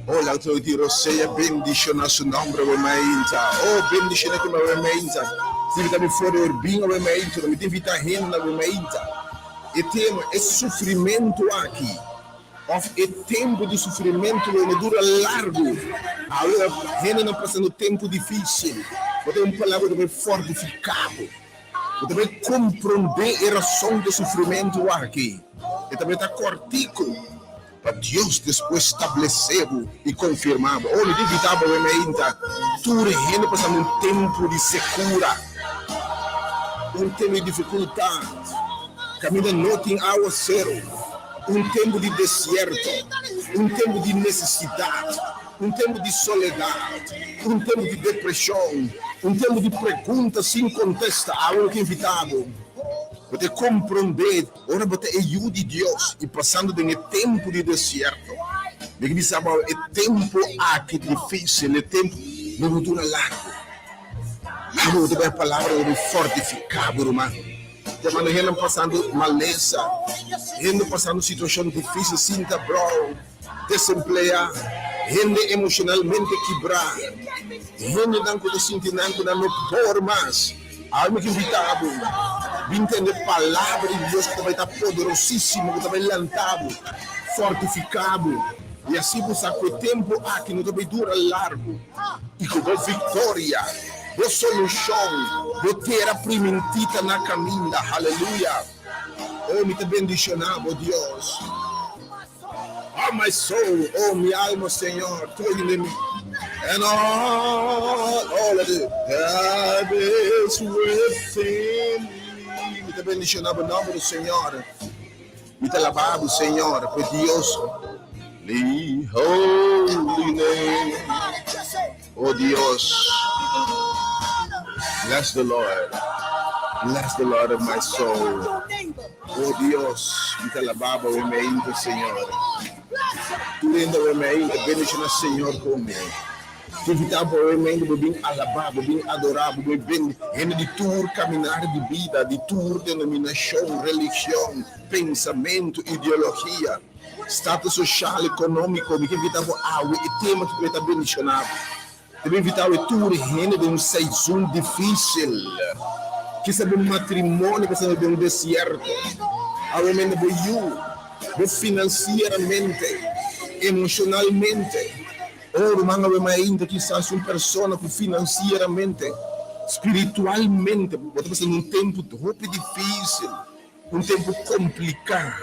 Oh, laat di Rosea bendiciona su nombre we mainta. Oh, bendiciona ku we mainta. Invita mi for de urbinga we mainta. Mi invita henda we mainta. E tema e sufrimento aki. Of e tempo di sufrimento no dura largo. Ahora hende nan pasando tempo difícil. Bo tin un palabra ku ta fortifiká bo. Bo ta komprondé e rason di sufrimento aki. E tambe ta kòrtiku pa Dios despues stablesé bo i konfirmá bo. Oh, mi ta invitá bo mainta tur hende pasando un tempu di sekura, un tempu di difikultat, kaminda no tin awaseru, un tempu di desierto, un tempu di nesesidat, un tempu di soledat, un tempu di depreshon, un tempu di pregunta sin kontesta. Awe mi ta invitá bo, bo ta komprondé ora bo ta e yu di Dios i pasando den e tempu di desierto. Mi ke bisa bo awe, e tempu aki difísil, e tempu no lo dura largu. Abo bo ta bai e palabra lo bai fortifiká bo, ruman. Te manda hendenan pasando malesa, hende pasando situashon difísil, sinta brou, desempleá, hende emoshonalmente kibrá, hendenan ku ta sinti nan ku nan no por mas. Awe mi ke invitá bo bin tende palabra di Dios ku ta bai ta poderosísimo, ku ta bai lanta bo, fortifiká bo, i asi bo sa ku e tempu aki no ta bai dura largu i ku bo viktoria, bo solushon, bo tera primintí ta na kaminda. Haleluya! Oh, mi ta bendishoná bo, Dios. Oh, my soul, oh, mi alma, Señor, tur hende mi, and all, all of it that is within me. Mi ta bendishoná bo nòmber, Señor. Mi ta alabá bo, Señor, pa Dios, li holy name. Oh Dios, bless the Lord, bless the Lord of my soul. Oh Dios, mi ta alabá bo mainta, Señor. Tur hende awe mainta, bendiciona Señor cu mi. Te invita bo awe mainta, bo bin alabá, bo bin adorá, bo bin ben hende di tur caminar di bida, di tur denominacion, religion, pensamento, ideologia. Status social, economico, mi ke invita bo awe e tema ki ta bendiciona bo. Ta bin invita awe tur hende den un season dificil. Kisa bo matrimonio pasando den un desierto. Awe mende bo yu, bo financieramente, emocionalmente. Oh ruman awe mainta kisas un persona cu financieramente, spiritualmente bo ta pasando un tempo hopi dificil. Un tempu kompliká,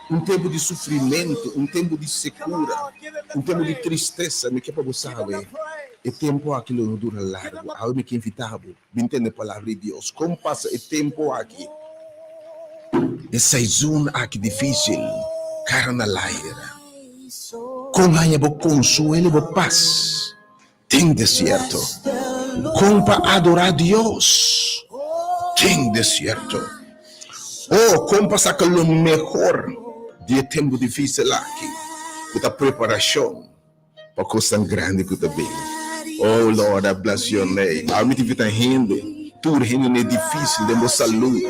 un tempu di sufrimentu, un tempu di sekura, un tempu di tristesa. Mi ke pa bo sabe, e tempu aki lo no dura largu. Awe mi ke invitá bo bin tende palabra di Dios. Kon pasa e tempu aki, e seizon aki difísil, kara na laira? Kon haña bo konsuelo i bo pas den desierto? Kon pa adorá Dios den desierto? Oh, kon pa saka lo mehor di e tempu difísil aki, ku ta preparashon pa kosnan grandi ku ta bin. Oh Lord, I bless your name. Awe mi ta invita hende, tur hende na e difísil den bo salud.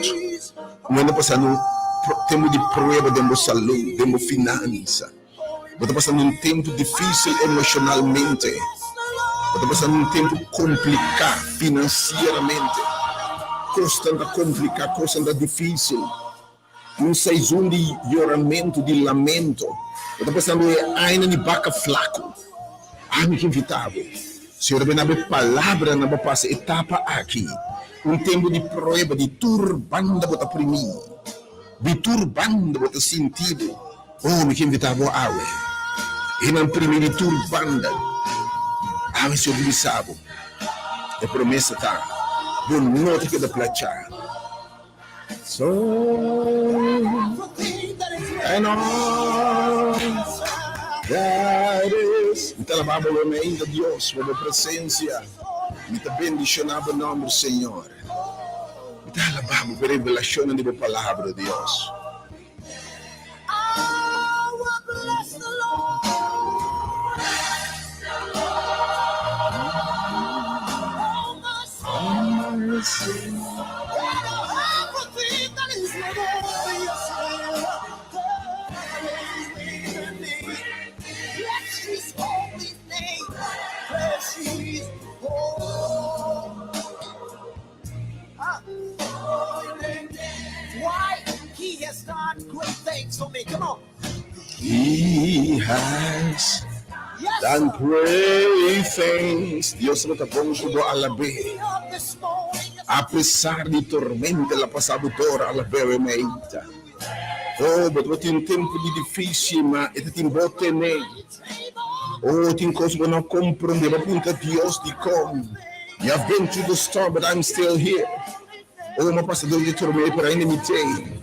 Un hende pasando un tempu di prueba den bo salud, den bo finansa. Bo ta pasando un tempu difísil emoshonalmente. Bo ta pasando un tempu kompliká finansieramente. Kosnan ta kompliká, kosnan ta difísil. Un seizon di yoramentu, di lamento. Bo ta pasando e añanan di baka flaku. Ami ke invitá bo. Señor a bini bo palabra na bo pasa etapa aki. Un tempu di prueba, di tur banda bo ta primí. Di tur banda bo ta sinti bo. Oh, mi ke invitá bo awe. Hennan primí di tur banda. Awe Señor ta bisa bo. E promesa ta, bo no ta keda plachá. So and all that is. Mi ta alabá bo lomé ainda, Dios, pa bo presensia. Mi ta bendishoná bo nòmber, Señor. Mi ta alabá bo pa e revelashonnan di bo Palabra, Dios. He has done great things. Dios lo ta bon ku bo alab'é. Apesar di tormenta el a pasa bo dor alab'é we meita. Oh, bo tabatin un tempu di difísil, ma e ta tin bo tene. Oh, tin kos bo no komprondé, bo a puntra Dios dikon. You have been through the storm, but I'm still here. Oh, mi a pasa dor di tormenta, pero ainda mi t'ei.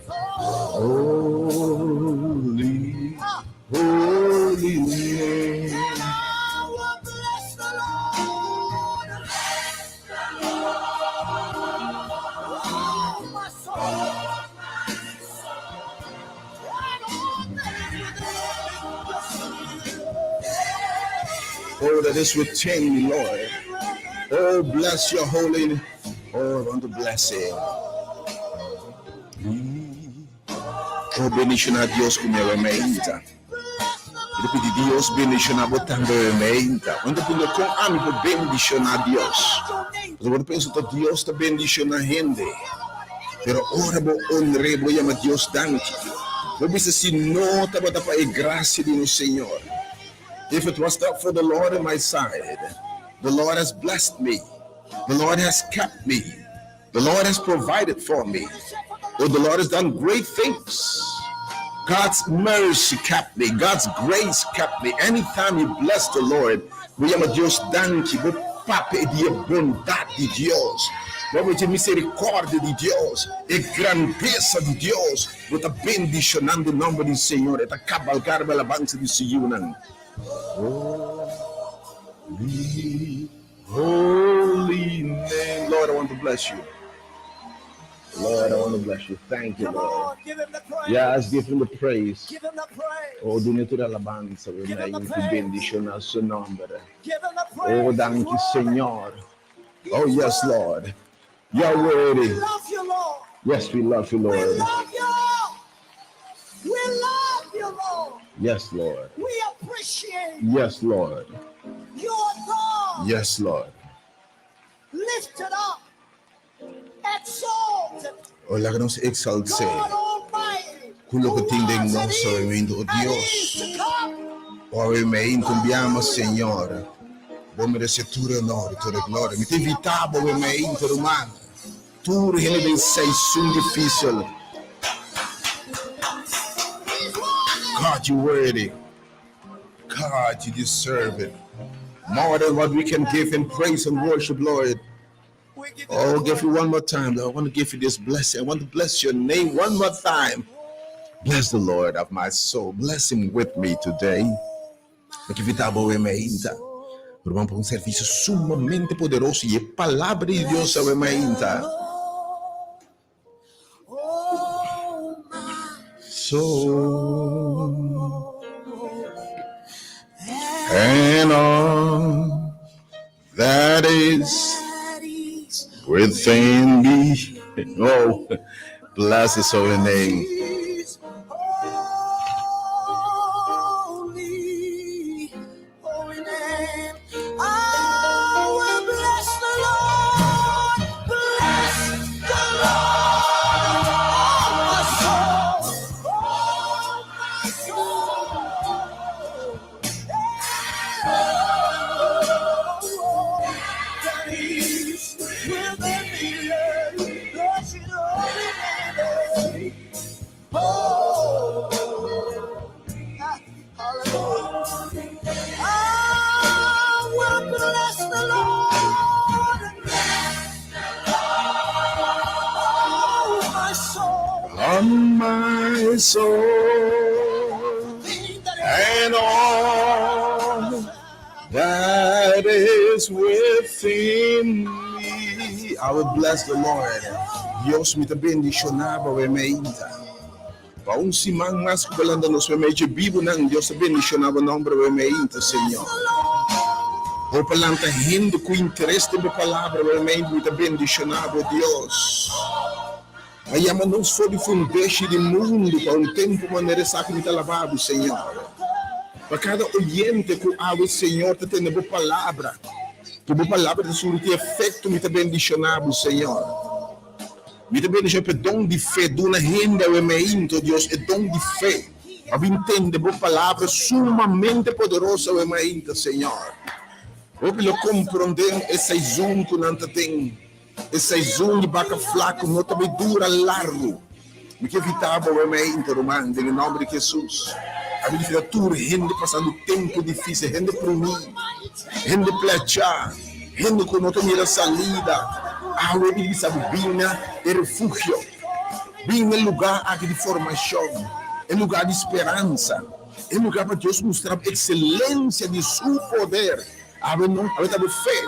Holy, holy name. Oh, that is within me, Lord. Oh, bless your holy. Oh, I want to bless it. Oh, bendiciona Dios ku mi meita. Mi pidi Dios bendiciona bo tambe meita. Want punto kon ami por bendiciona Dios. Bo pensa ta Dios ta bendiciona hende. Pero ora bo honr'é, bo yama Dios danki. Bo bisa, Si no tabata pa e grasia di nos Señor, If it was not for the Lord in my side, The Lord has blessed me, The Lord has kept me, The Lord has provided for me, Oh, the Lord has done great things. God's mercy kept me, God's grace kept me. Anytime you bless the Lord, bo yama Dios danki, bo papia di e bondat di Dios, bo papia di e misericordia di Dios, e grandesa di Dios, bo ta bendicionando e nomber di Señor, e ta cabalga riba alabansa di su yiunan. Holy, holy name. Lord, I want to bless you. Lord, I want to bless you. Thank you, Come Lord. on, give him the praise. Yes, give him the praise. Give him the praise. Oh, duna tur alabansa, Give him the mi praise. bendiciona su nomber. Give him the praise. Oh, He's danki, worthy. Señor. He Oh, is yes, worthy. Lord. You're We worthy. love you, Lord. Yes, we love you, We Lord. love you. We love you, Lord. Yes, Lord. We appreciate Yes, Lord. your God. Yes, Lord. Lifted up, exalted. Oh, laga nos exalt'é. God Almighty. Ku loke tin den who was nos, and is obviamente, oh and Dios. is to come. Oh, mi intumbiamo, Señor. Bo meresé tur honor, tur gloria. Mi ta invitá bo, mi ruman. Tur hende den season difísil. God, you worthy. God, you deserve it. More than what we can give in praise and worship, Lord. Oh, give you one more time, Lord. I want to give you this blessing. I want to bless your name one more time. Bless the Lord of my soul. Bless him with me today. Mi ke invitá bo awe mainta. Ruman pa un servisio sumamente poderoso i e Palabra di Dios awe mainta. Soul and all that is within me. Oh, bless his holy name. On my soul and all that is within me. I will bless the Lord. Dios mi ta bendishoná bo awe mainta. Pa un siman mas ku bo lanta nos meimei bibunan, Dios ta bendishoná bo nòmber awe mainta, Señor. Bo lanta hende ku interes den bo palabra awe mainta, mi ta bendishoná bo, Dios. A yama nos for di fundeshi di mundu pa un tempu manera esaki mi ta alabá bo, Señor. Pa kada oyente ku awe, Señor, ta tende bo palabra, ku bo palabra ta surti efekto, mi ta bendishoná bo, Señor. Mi ta bendishoná pa e don di fe. Duna hende awe mainta, o Dios, e don di fe pa bin tende bo palabra sumamente poderoso awe mainta, Señor. Hopi lo komprondé e seizon ku nan ta den. E seizon di baka flaku no ta bai dura largu. Mi ke evitá bo awe mainta, ruman, den e nòmber di Hesus. A bin fita tur hende pasando tempu difísil, hende primí, hende plechá, hende ku no ta mira salida. Awe mi bisa bo, bin na e refugio, bin na e lugá aki di formashon, e lugá di speransa, e lugá pa Dios mustra bo ekselensia di su poder. Awe no, awe ta bo fe.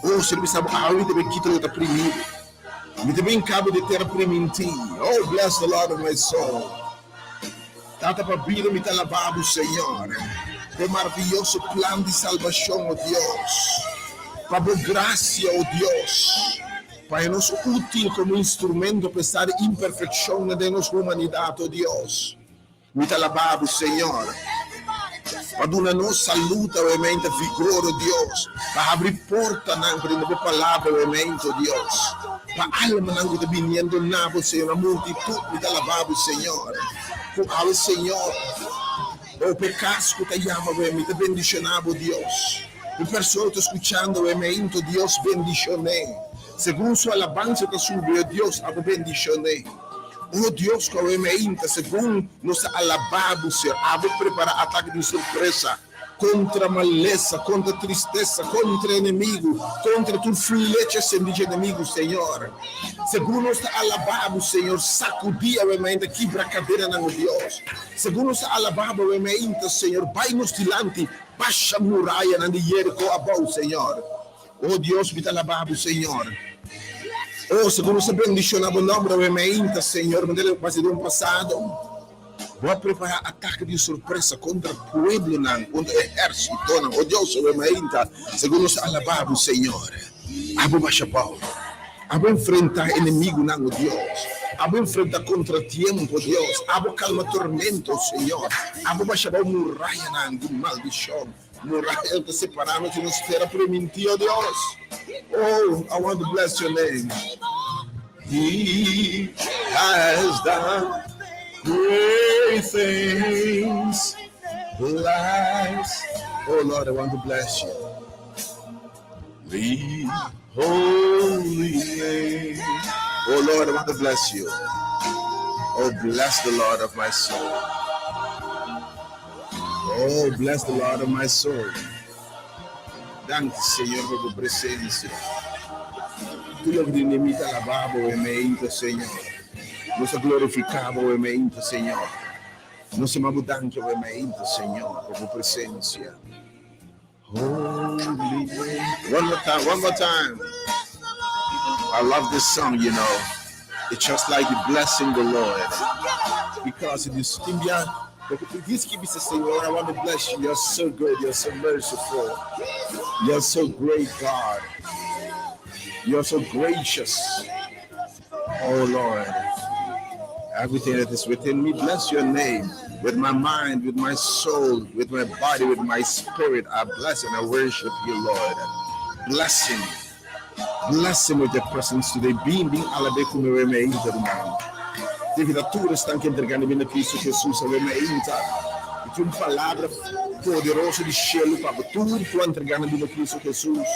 Oh, si mi bisa bo, awe mi ta bai kita loke ta primí bo. Mi ta bin cabo di tera primintí. Oh, bless the Lord, oh my soul. Tata pa bida mi ta alabá bo, Señor, pa e maraviyoso plan di salbacion, oh Dios. Pa bo gracia, oh Dios, pa e nos útil como instrumento apesar di imperfeccionnan den nos humanidad, oh Dios. Mi ta alabá bo, Señor, pa duna nos salud awemente, vigor, o Dios, pa habri portanan pa tende bo palabra awemente, o Dios, pa almanan ku ta biniendo na bo, Señor, na multitud, mi ta alabá bo, Señor, ku awe, Señor, o pa e kas ku ta yama awe, mi ta bendishoná bo, Dios, e persona ku ta skuchando awemente, o Dios, bendishon'é, segun su alabansa ta subi, o Dios, abo bendishon'é. O Dios ku awe meinta, segun nos ta alabá bo, Señor, abo prepará atake di sorpresa kontra malesa, kontra tristesa, kontra enemigu, kontra tur flecha sendí dje enemigu, Señor. Segun nos ta alabá bo, Señor, sakudí awe meinta, kibra kadenanan, o Dios. Segun nos ta alabá bo awe meinta, Señor, bai nos dilanti, basha murayanan di Jeriko abou, Señor. O Dios, mi ta alabá bo, Señor. O, segun nos ta bendishoná bo nòmber awe mainta, Señor, manera lo pasa den pasado. Bo a prepará atake di sorpresa kontra pueblonan, kontra ehérsitonan. O Dios, awe mainta, segun nos ta alabá bo, Señor. Abo basha bou. Abo enfrentá enemigunan, o Dios. Abo enfrentá kontratiempo, Dios. Abo kalma tormento, Señor. Abo basha bou murayanan di maldishon. Muraya ta separá nos di nos tera primintí, oh Dios. Oh, I want to bless your name. He has done great things. Bless. Oh Lord, I want to bless you. The holy name. Oh Lord, I want to bless you. Oh, bless the Lord of my soul. Oh, bless the Lord of my soul. Danki, Señor, pa bo presencia. Tur loke tin den mi ta alabá bo e meinta, Señor. Nos ta glorifiká bo e meinta, Señor. Nos yama bo danki e meinta, Señor, pa bo presencia. Holy name. One more time, one more time. I love this song. It's just like the blessing the Lord. Because it is Timbia. This keep say, Lord, I want to bless you. You're so good. You're so merciful. You're so great, God. You're so gracious. Oh Lord. Everything that is within me, bless your name. With my mind, with my soul, with my body, with my spirit, I bless and I worship you, Lord. Bless him. Bless him with your presence today. Bin, bin alab'é ku mi mainta, ruman. Invitá tur esnan ku entregá nan bida na Kristu Hesus awe mainta. I tin un palabra poderoso di shelu pa tur ku a entregá nan bida na Kristu Hesus.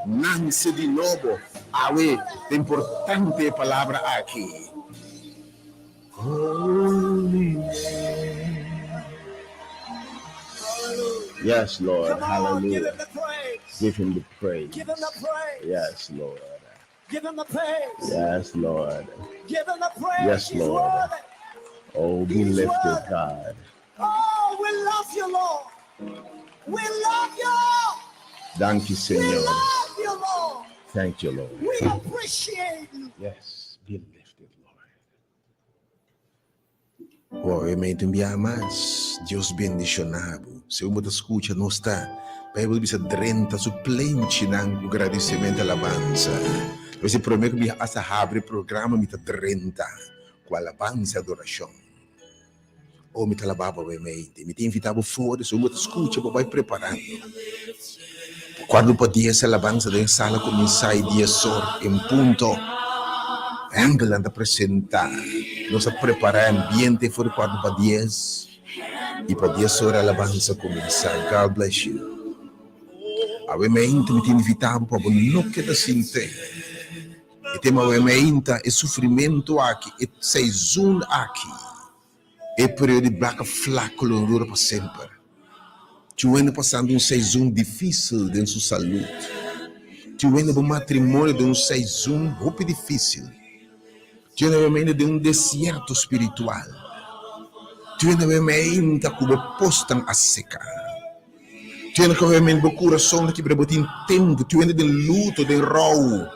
Nanse di nobo. Awe ta importante e palabra aki. Holy name. Yes, Lord. Come on, give Hallelujah. him the praise. Give him the praise. Give him the praise. Yes, Lord. Give him the praise. Yes, Lord. Give him the praise. Yes, He's Lord. worthy. Oh, be He's lifted, worthy. God. Oh, we love you, Lord. We love you. Thank you, We Señor. love you, Lord. Thank you, Lord. We appreciate you. Yes, be lifted, Lord. Obviamente un biaha mas, Dios bendishoná bo. Segun bo ta skucha, nos ta, Bijbel bisa drenta su plenchinan ku gradisimentu i alabansa. Pues e promé ku mi hasta habri programa mi ta drenta ku alabansa i adorashon. Oh, mi ta alabá bo obviamente. Mi ta invitá bo for di segun bo ta skucha bo bai preparando. Kuartu pa dies alabansa den sala kuminsá i dies or en punto angelnan ta presentá. Nos a prepará e ambiente for di kuartu pa dies i pa dies or alabansa kuminsá. God bless you. Awe meinta mi ta invitá bo pa bo no keda sin te. E tema awe meinta e sufrimentu aki, e seizon aki. E periodo di blaka flaku lo no dura pa semper. Tin wende pasando un seizon difisil den su salud. Tin wende bo matrimonio den un seizon hopi difisil. Tin wende bo den un desierto spiritual. Tin wende bo meinta ku bo postan a seka. Tin wende ku bo kurason ta kibra bo tin tempu. Tin wende den luto, den rou.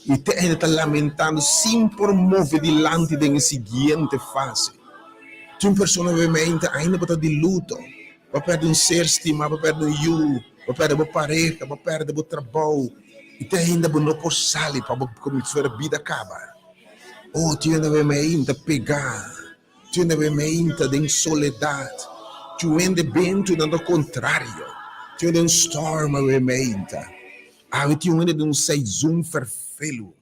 I te ainda ta lamentando sin por move dilanti den e siguiente fase. Tin un persona obviamente ainda bo ta di luto, bo a perde un ser stima, bo a perde un yu, bo a perde bo pareha, bo a perde bo trabou, i te ainda bo no por sali pa bo komo si fuera bida kaba. Oh, tin hende obviamente pega. Tin hende meinta den soledat. Tin hende bentunan ta kontrario. Tin hende den storm awe meinta. Awe tin hende den un seizon ferfelu,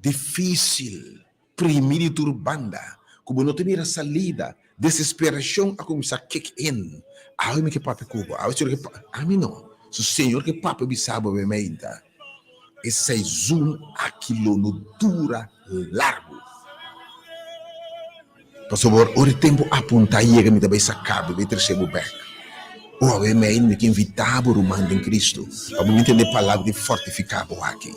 difisil, primi di tur banda, ku bo no ta mira salida. Desesperashon a kuminsá kick in. Awe mi ke papia ku bo. Awe Señor ke papia. Ami no. Su Señor ke papia bisa bo awe meinta. E seizon aki lo no dura largu. Pasobra ora e tempu apuntá yega mi ta bai saká bo i bai trese bo bèk. O awe mei mi ke invitá bo ruman den Kristu pa bo bin tende e palabra di fortifiká bo aki.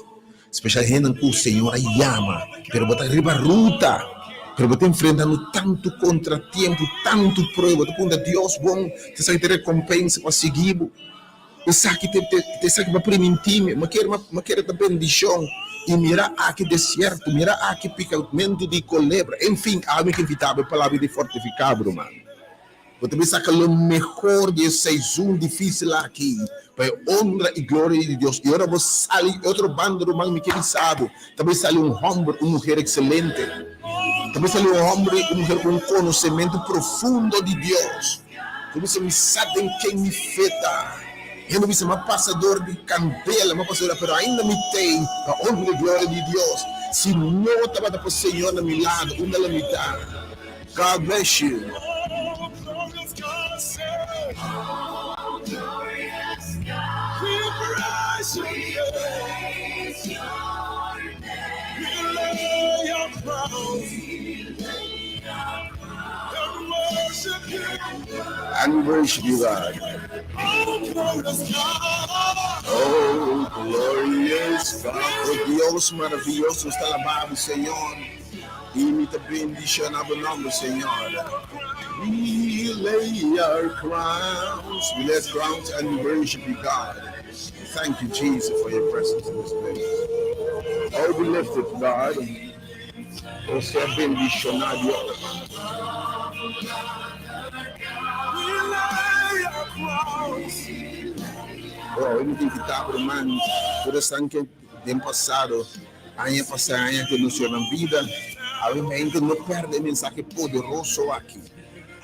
Spesial hendenan ku Señor a yama pero bo ta riba ruta pero bo ta enfrentando tantu kontratiempu, tantu prueba, bo ta puntra Dios bon ta esaki ta e rekompensa ku a sigui bo? Esaki te te esaki pa primintí mi, mi kere mi kere ta bendishon i mira aki desierto, mira aki pikamentu di kolebra, enfin ami ke invitá bo e palabra di fortifiká bo ruman. Bo ta bin saka lo mehor di e seizon difísil aki pa e honra i gloria di Dios. I ora bo sali e otro banda ruman mi ke bisa bo, ta bin sali un hòmber, un muher ekselente. Ta bin sali un hòmber i un muher ku un konosementu profundo di Dios. Ku bisa mi sa den ken mi fe ta. Hende bisa mi a pasa dor di kandela, mi a pasa dor, pero ainda mi tei pa honra i gloria di Dios. Si no tabata pa Señor na mi lado, unda lo mi ta? God bless you. And worship you, God. Oh, glorious God. Oh, Dios maravilloso, nos ta alabá bo, Señor. I mi ta bendishoná bo nòmber, Señor. We lay our crowns, we lay our crowns and we worship you, God. Thank you, Jesus, for your presence in this place. Oh, be lifted, God. Oh, sea bendishoná, Dios. Oh, mi ta invitá bo, ruman, tur esnan ke den pasado, aña pasá, aña ke nos nan bida, awe mente no pèrdè e mensahe poderoso aki.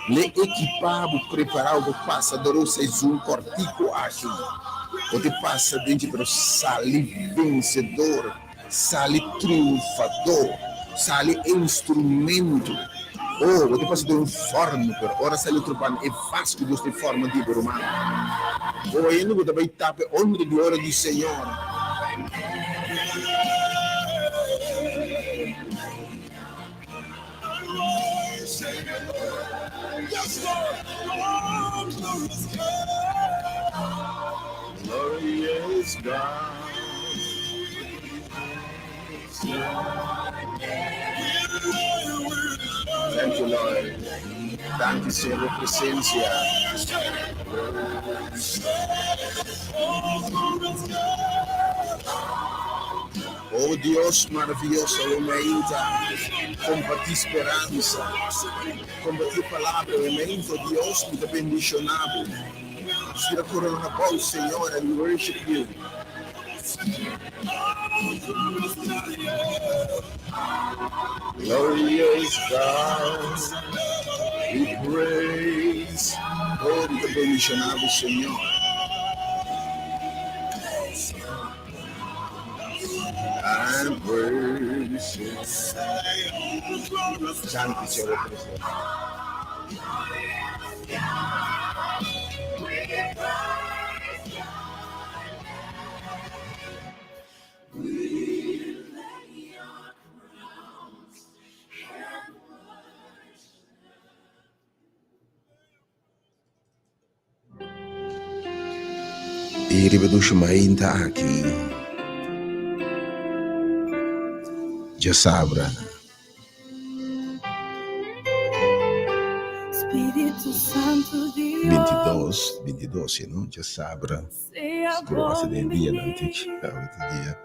L'e ekipá bo, prepará bo pa pasa dor e seizon kòrtiku aki. Bo te pasa den dje, pero sali vensedor, sali triunfadó, sali e instrumento. Oh, bo te pasa den un fòrnu, pero ora sali otro banda, e vas ku Dios ta e fòrma di bo, ruman. Bo hende ku ta bai tapa e honra i gloria di Señor. Glorious God. Thank you, Lord. Thank you, Señor, por presencia. O Dios maraviyoso, awe mainta kompartí speransa, kompartí e palabra, awe mainta, o Dios, mi ta bendishoná bo. Nos tira korona abou, Señor, and we worship you. Glorious God, we praise. Oh, mi ta bendishoná bo, Señor. And worship. Santi Señor presencia. I riba dushi mainta aki djasabra. 22, 22 si no, djasabra. Sigur a den dia nan tiki awe ta dia.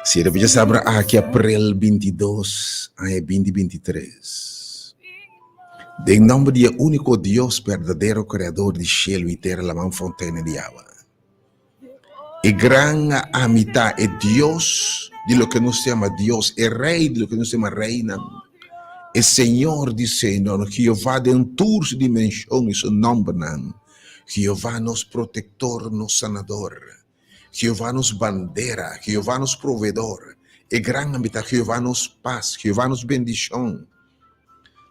Si riba djasabra aki aprel 22 aña 2023. Den nomber di e úniko Dios berdadero Kreador di shelu i tera laman fontena di awa. E gran Ami ta e Dios di loke nos ta yama Dios, e Rei di loke nos ta yama reinan, e Señor di señornan, Jehová den tur su dimenshon i su nombernan, Jehová nos protektor, nos sanador, Jehová nos bandera, Jehová nos proveedor, e gran Ami ta Jehová nos pas, Jehová nos bendishon.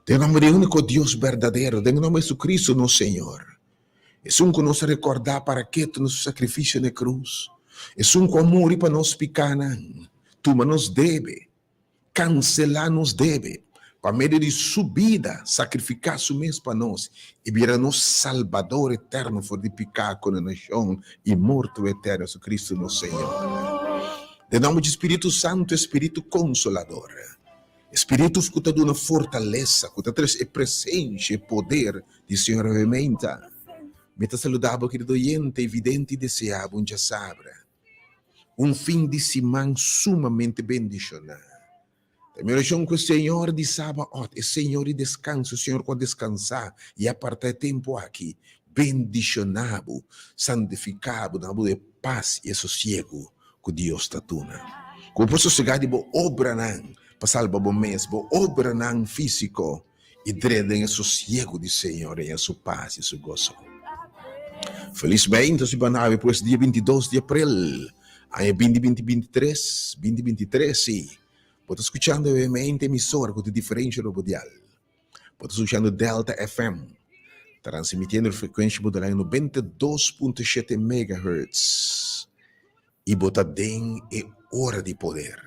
Den nomber di e úniko Dios berdadero, den e nomber di Jesucristo nos Señor, esun ku nos a rekordá para ketu na su sakrifisio na e krus, esun ku a muri pa nos pikánan, tuma nos debe, kanselá nos debe, pa medio di su bida sakrifiká su mes pa nos i bira nos Salbador eterno for di piká, kondenashon i morto eterno, Jesucristo nos Señor. Den nomber di Spiritu Santu, e Spiritu Konsolador. E Spiritu ku ta duna fortalesa, ku ta trese e presensia, e poder di Señor obviamente. Mi ta saluda bo kerido oyente i vidente i desea bo un djasabra, un fin di siman sumamente bendishoná. Ta mi orashon ku e Señor di Sabaot, e Señor di deskanso, e Señor ku a deskansá i apartá e tempu aki, bendishoná bo, santifiká bo, duna bo e pas i e sosiegu ku Dios ta duna. Ku bo por sosegá di bo obranan pa salba bo mes, bo obranan físiko, i drenta den e sosiegu di Señor, den su pas i su goso. Felismente si banawe pues dia 22 di aprel, aña 2023, 2023, sí. Bo ta skuchando e mente emisora ku ta diferensha riba bo dial. Bo ta skuchando Delta FM, transmitiendo frekuensha bo ta 92.7 megahertz. I bo ta den e ora di poder.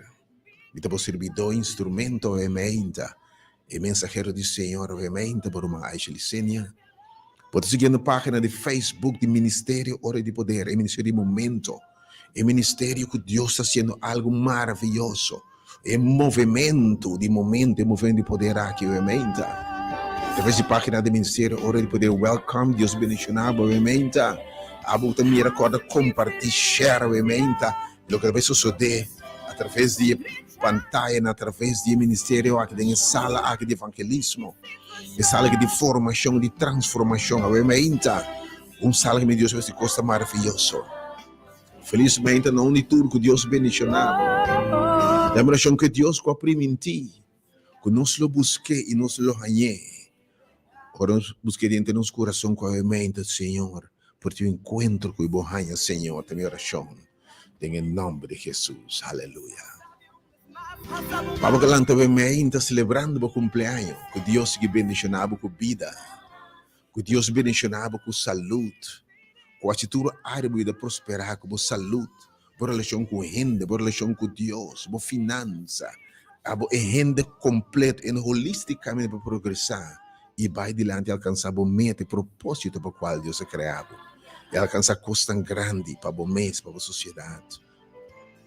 Mi ta bo sirbidó instrumento awe meinta, e mensahero di Señor awe meinta, bo ruman Aisha Licenia. Bo ta siguiendo página di Facebook di Ministerio Ora di Poder, e ministerio di momento, e ministerio ku Dios ta hasiendo algu maravioso, e movementu di momento, e movementu di poder aki obviamente. Atraves di página di Ministerio Ora di Poder, welcome, Dios bendiciona bo obviamente. Abo ta mira, kòrda kompartí, share obviamente, loke ta bai sosodé atraves di e pantayanan, atraves di e ministerio aki den e sala aki di evangelismo, e sala aki di formashon, di transformashon, obviamente. Un sala ki mi Dios a hasi kos ta maravioso. Felismente na un di tur ku Dios bendishoná bo. Den orashon ku e Dios ku a primintí ku nos lo busk'é i nos lo hañ'é. Ora nos busk'é denter nos kurason ku awemente, Señor, por tin un enkuentro ku bo haña, Señor, ta mi orashon den e nòmber di Hesus. Aleluya. Pa bo ke lanta awemente selebrando bo kumpleaño, ku Dios sigui bendishoná bo ku bida. Ku Dios bendishoná bo ku salud, ku haci tur área bo yuda prosperá ku bo salud, bo relashon ku hende, bo relashon ku Dios, bo finansa, abo e hende kompleto en holisticamente pa progresá i bai dilanti alkansá bo meta i propósito pa kual Dios a krea bo i alkansá kosnan grandi pa bo mes, pa bo sosiedat.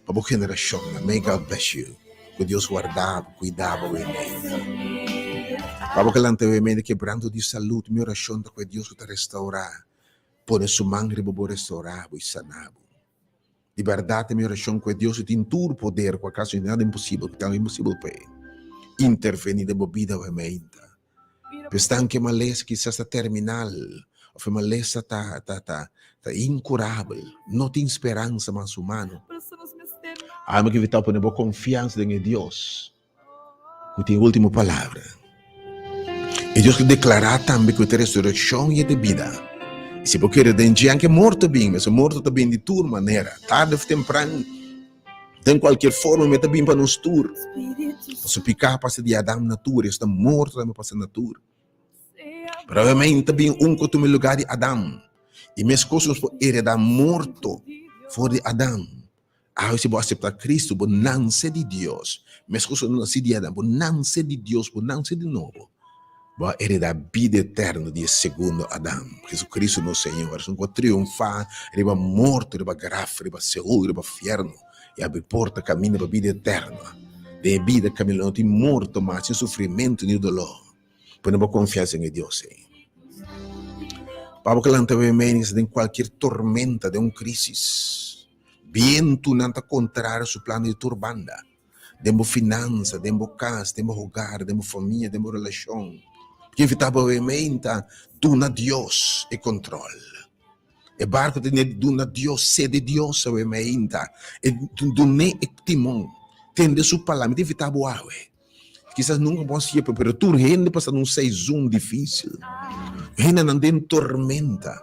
Pa bo generashonnan. May God bless you. Ku Dios warda bo, kuida bo amen. Pa bo ke lanta awe amen di kebranto di salud, mi orashon ta ku e Dios ku ta restaurá pone su man riba bo restaurá bo i sana bo. Di bèrdat ta mi orashon ku e Dios ku tin tur poder ku akaso nada imposibel ku ta algu imposibel pa e intervení den bo bida awe amen ta. Esnan ku e malesa kisas ta terminal òf e malesa ta ta ta ta inkurabel, no tin speransa mas humano. Ami ke invitá bo pone bo konfiansa den e Dios ku tin e último palabra. E Dios ku deklará tambe ku e ta resurekshon i e ta bida. I si bo kere den dje, anke morto bin, pasobra morto ta bin di tur manera, tarde òf tempran. Den kualkier forma mi ta bin pa nos tur. Pasobra piká pasa di Adam na tur, esta morto tambe pasa na tur. Pero obviamente ta bin un ku tuma e lugá di Adam. I meskos nos por heredá morto for di Adam. Awe si bo aseptá Kristu, bo nanse di Dios. Meskos ku bo nasi di Adam, bo nanse di Dios, bo nanse di nobo. Bo a heredá bida eterno di e segundo Adam, Jesucristo nos Señor, esun ku a triunfá riba morto, riba graf, riba Seol, riba fierno, i a abri porta kaminda pa bida eterno. Den e bida kaminda lo no tin morto mas, ni sufrimentu, ni doló. Pone bo konfiansa den e Dios ei. Pa bo ke lanta bo mening den kualkier tormenta, den un krisis, bientunan ta kontrario su plan di tur banda. Den bo finansa, den bo kas, den bo hogar, den bo famia, den bo relashon. Ke invitá bo awe meinta duna Dios e kontrol. E barko ta tene di duna Dios, sede Dios awe meinta. E dun'é e timon. Tende su palabra. Mi ta invitá bo awe. Kisas nunka bo a siña, pero tur hende pasa den un seizon difísil. Hendenan den tormenta.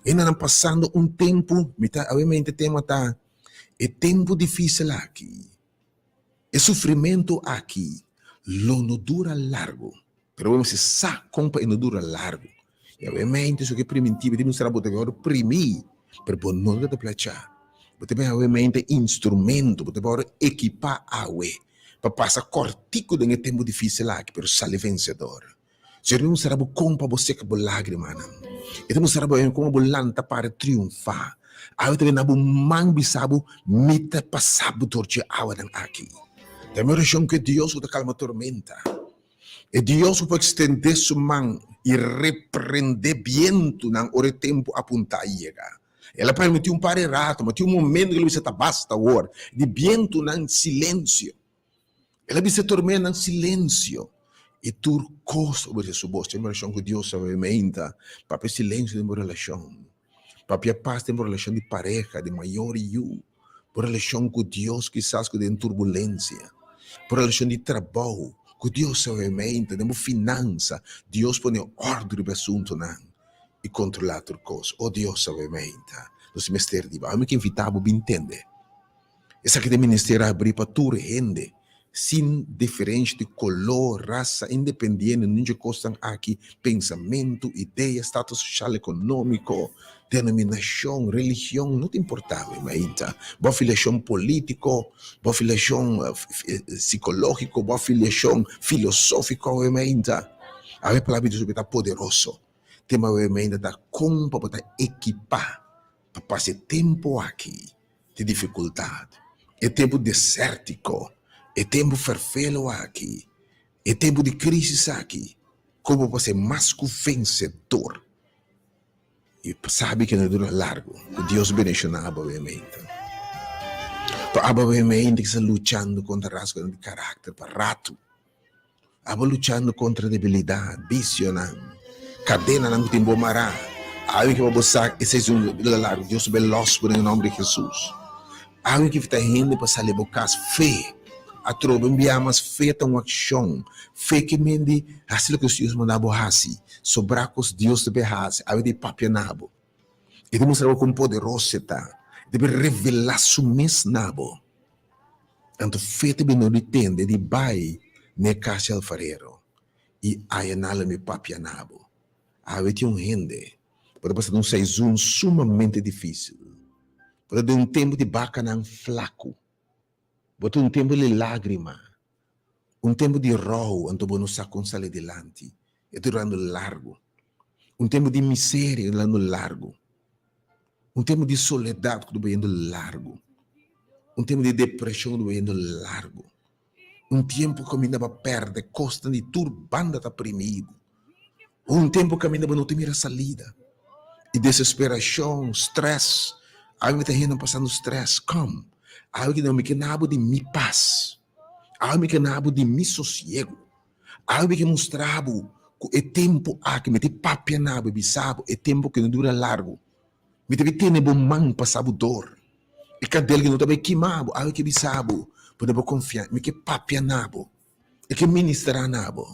Hendenan pasando un tempu, mi ta awe meinta e tema ta. E tempu difísil aki, e sufrimentu aki lo no dura largu. Pero bo mester sa kon pa e no dura largu. I awemente su ke primintí, bo ta mustra bo ta wòrdu primí, pero bo no ta plachá. Bo ta bin awemente instrumento, bo ta wòrdu ekipá awe pa pasa kòrtiku den e tempu difísil aki, pero sali vensedor. Señor ta mustra bo kon pa bo seka bo lagrimanan. E ta mustra bo kon pa bo lanta para triunfá. Awe ta bini na bo man bisa bo, Mi ta pasa bo dor dje awanan aki. Ta mi orashon ku e Dios ku ta kalma tormenta, e Dios ku por ekstendé su man i reprendé bientunan ora e tempu apuntá a yega. El a permití un par di rato, ma tin un momento ku el a bisa ta basta awor di bientunan silensio. El a bisa e tormennan silensio, i tur kos obedesé su bos. Tin un relashon ku Dios sabementa, papia silensio den bo relashon. Papia pas den bo relashon di pareha, di mayor i yu. Bo relashon ku Dios kisas ku den turbulensia. Bo relashon di trabou ku Dios sabementa, den bo finansa. Dios pone òrdu riba e asuntunan i kontrolá tur kos. O Dios sabementa, nos mester di bo. Ami ke invitá bo bin tende. Esaki ta e ministerio habrí pa tur hende, sin diferensha di koló, rasa, independiente di nunca kosnan aki, pensamentu, idea, status soshal, ekonómiko, denominashon, religion, no ta importá mi mainta. Bo afiliashon polítiko, bo afiliashon sikológiko, bo afiliashon filosófiko, mi mainta. Awe e palabra di Dios ta poderoso. Tema awe mainta ta kon pa bo ta ekipá pa pasa e tempu aki di difikultat, e tempu desèrtiko, e tempu ferfelu aki, e tempu di krísis aki, kon bo por ser mas ku vensedor. I sabi ke no dura largu, ku Dios bendishoná abo awe mainta. Pa abo awe mainta ki sta luchando kontra rasgonan di karakter pa ratu. Abo luchando kontra debilidat, bisionan, kadenanan ku tin bo mará. Awe ke bo sa esei es un bida largu, Dios ta bai lòs bo den e nòmber di Hesus. Awe ke ta hende pa sali bo kas, fe atrobe un bia mas fe ta un akshon. Fe ke men di hasi loke Dios manda bo hasi, sobrá kos Dios ta bai hasi, awe ta e papia na bo. E ta mustra bo kon poderoso e ta, e ta bai revelá su mes na bo. Anto fe ta bini di tende di bai n'e kas di alfarero i aya nan lo mi papia na bo. Awe tin un hende ku ta pasa den un seizon sumamente difisil. Bo ta den un tempu di bakanan flaku. Bo ta un tempu di lagrima, un tempu di rou anto bo no sa kon sali dilanti. E ta durando largu. Un tempu di miseria durando largu. Un tempu di soledat ku ta bayendo largu. Un tempu di depreshon ku ta bayendo largu. Un tempu kaminda bo a pèrdè kosnan di tur banda ta primi bo. Un tempu kaminda bo no ta mira salida. I desesperashon, strès. Awe mi ta hende pasando strès. Kòm, awe ki mi ke na bo di mi pas. Awe mi ke na bo di mi sosiegu. Awe mi ke mustra bo ku e tempu aki mi ta papia na bo i bisa bo e tempu ke no dura largu. Mi ta bai tene bo man pasa bo dor. E kandel ke no ta bai kima bo. Awe ke bisa bo pone bo konfia. Mi ke papia na bo. E ke ministra na bo.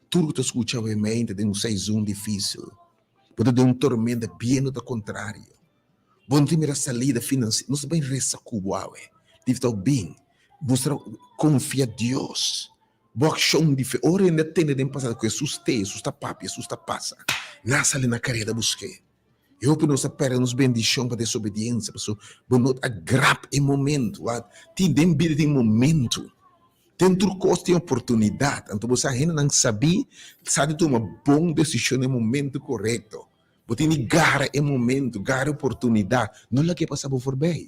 Tur ku ta skucha awe mente den un seizon difisil. Bo ta den un tormenta bientu ta kontrario. Bo no tin mira salida finansiero. Nos ta bai resa ku bo awe. Dif ta bin. Mustra konfia Dios. Bo akshon di fe. Ora hende a tende den pasado ku Hesus t'e, Hesus ta papia, Hesus ta pasa, nan a sali na kareda busk'é. E hopi nos a pèrdè nos bendishon pa desobediensia, pasobra bo no a grab e momento. Wak, tin den bida tin momento. Den tur kos tin oportunidat. Anto bo sa hendenan sabí sa di tuma bon desishon den momento korekto. Bo tin di gara e momento, gara e oportunidat. No lag'é pasa bo forbei.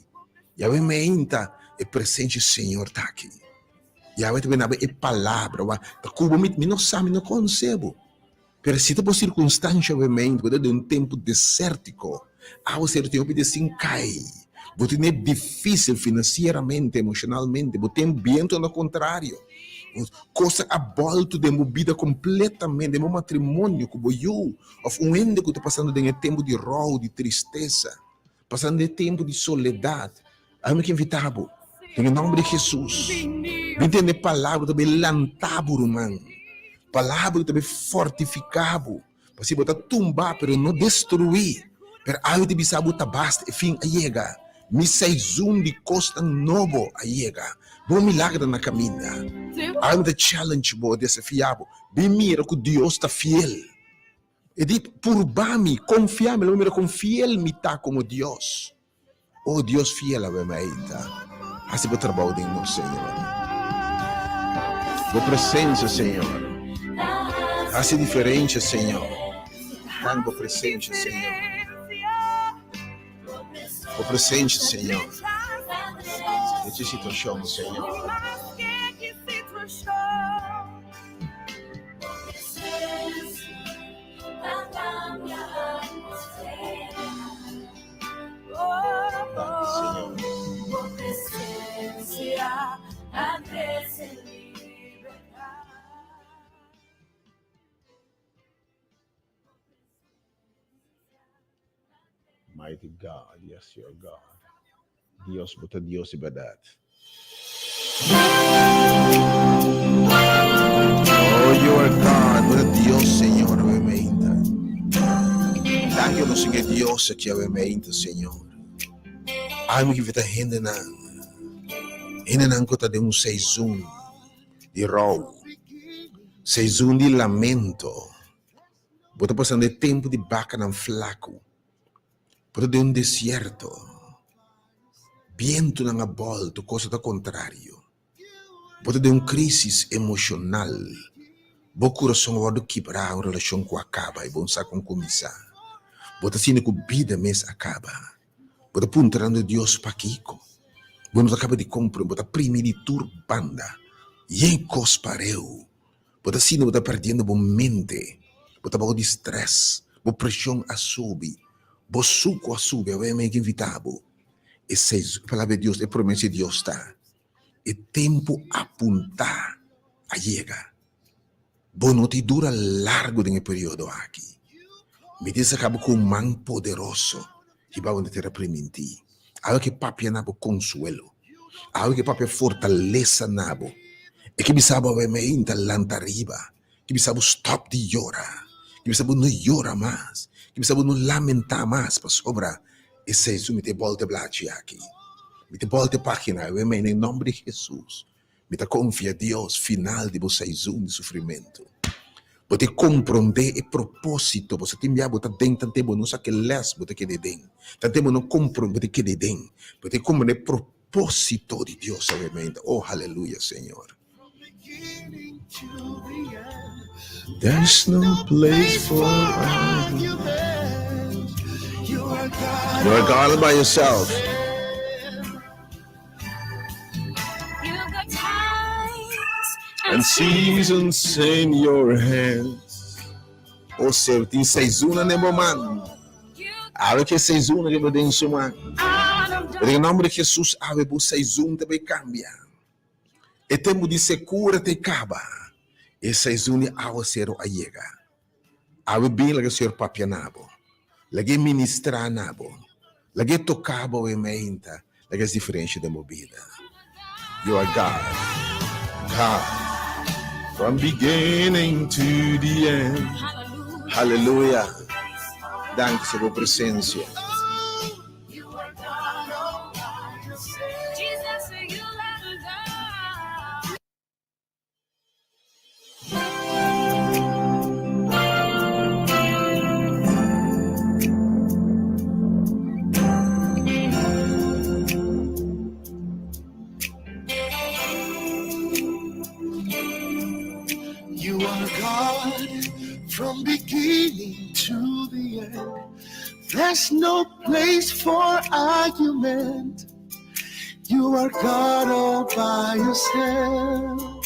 Yahweh meinta e presensia di Señor ta aki. Yahweh ta bini naba e palabra. Wak, ta ku bo mi no sa, mi no konosé bo. Pero si ta bo sirkunstansha obviamente bo ta den un tempu desértiko, awaseru tin hopi desin kai, bo tene difísil finansieramente, emoshonalmente, bo ten bientu na kontrario, kos a bòltu den bo bida kompletamente, den bo matrimonio ku bo yu òf un hende ku ta pasando den e tempu di rou, di tristesa, pasando den e tempu di soledat. Ami ke invitá bo den e nòmber di Hesus. Bin tende palabra ku ta bai lantá bo, ruman. Palabra ku ta bai fortifiká bo. Pasobra bo ta tumbá, pero no destruí. Pero awe ta bisa bo ta basta, e fin a yega. Mi seizon di kosnan nobo a yega. Bo milager ta na kaminda. Awe mi ta challenge bo, desafiá bo. Bin mira ku Dios ta fiel. E di, Purba mi, konfia mi, lo bo mira kon fiel mi ta komo Dios. O Dios fiel awe meita, hasi bo trabou den nos, Señor. Bo presencia, Señor, hasi diferencia, Señor. Dan bo presencia, Señor. Bo presencia, Señor. Den e situacion, Señor. Mighty God, yes, your God. Dios, bo ta Dios di berdad. Oh, you are God, bo ta Dios, Señor, awe meinta. Danki nos sin e Dios aki awe meinta, Señor. Ami ki ta hendenan, hendenan ku ta den un seizon di rou, seizon di lamento. Bo ta pasando e tempu di bakanan flaku. Bo ta den un desierto. Bientunan a bòltu, kosa ta kontrario. Bo ta den un krísis emoshonal. Bo kurason a wòrdu kibrá, un relashon ku a kaba i bo no sa kon kuminsá. Bo ta sinti ku bida mes a kaba. Bo ta puntrando Dios pakiko. Bo no ta kaba di komprende, bo ta primi di tur banda. Yen kos pareu. Bo ta sinti bo ta perdiendo bo mente. Bo ta bou di strès. Bo preshon a subi. Bo suku a subi. Awe mi a invitá bo. Esei e palabra di Dios, e promesa di Dios ta, E tempu apuntá a yega. Bo no tin dura largu den e periodo aki. Mi tin saka bo ku un man poderoso hiba bo na tera primintí. Awe ke papia na bo konsuelo. Awe ke papia fortalesa na bo. E ke bisa bo awe meinta lanta riba. Ke bisa bo stòp di yora. Ke bisa bo no yora mas. Ke bisa bo no lamentá mas pasobra esei su mi ta e bòlta e blachi aki. Mi ta e bòlta e página awe mei na e nòmber di Hesus. Mi ta konfia Dios final di bo seizon di sufrimentu. Bo ta komprondé e propósito, pasobra tin bia bo ta den tante bo no sa ke lès bo ta keda den, tante bo no komprondé bo ta keda den. Bo ta komprondé e propósito di Dios awe meinta. Oh, haleluya, Señor. There's no place for argument. You are God all by yourself. And seasons in your hands. O Señor, tin seizuna den bo man. Awe ke seizuna ke bo den su man. Den nomber di Jesus, awe bo seizun ta bay cambia. E tempu di sekura ta e kaba. E seizun di awaseru a yega. Awe bin laga Señor papia na bo. Laga e ministrá na bo. Laga e toká bo awe meinta. Laga es diferensha den bo bida. You are God. God. From beginning to the end. Hallelujah. Danki Señor bo presencia. You are God from beginning to the end. There's no place for argument. You are God all by yourself.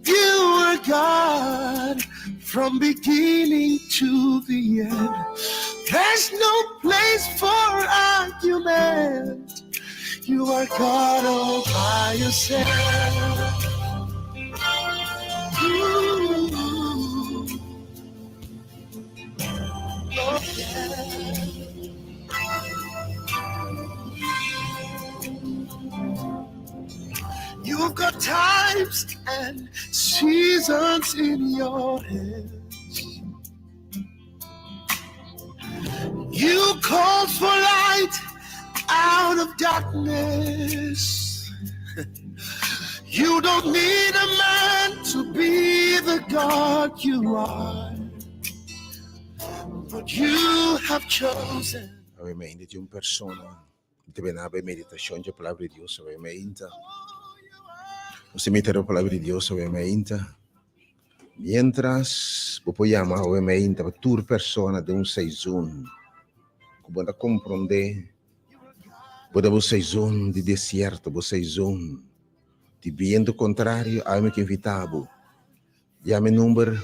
You are God from beginning to the end. There's no place for argument. You are God all by yourself. Ooh. Oh, yeah. You've got times and seasons in your hands. You called for light out of darkness. You don't need a man to be the God you are. But you have chosen. Awe mainta tin un persona ta bini awe meditacion dje palabra di Dios awe mainta. Nos ta medita riba palabra di Dios awe mainta. Mientras bo por yama awe mainta pa tur persona den un seizon ku bo ta komprondé bo ta bo seizon di desierto, bo seizon di bientu kontrario, awe mi ke invitá bo. Yama e number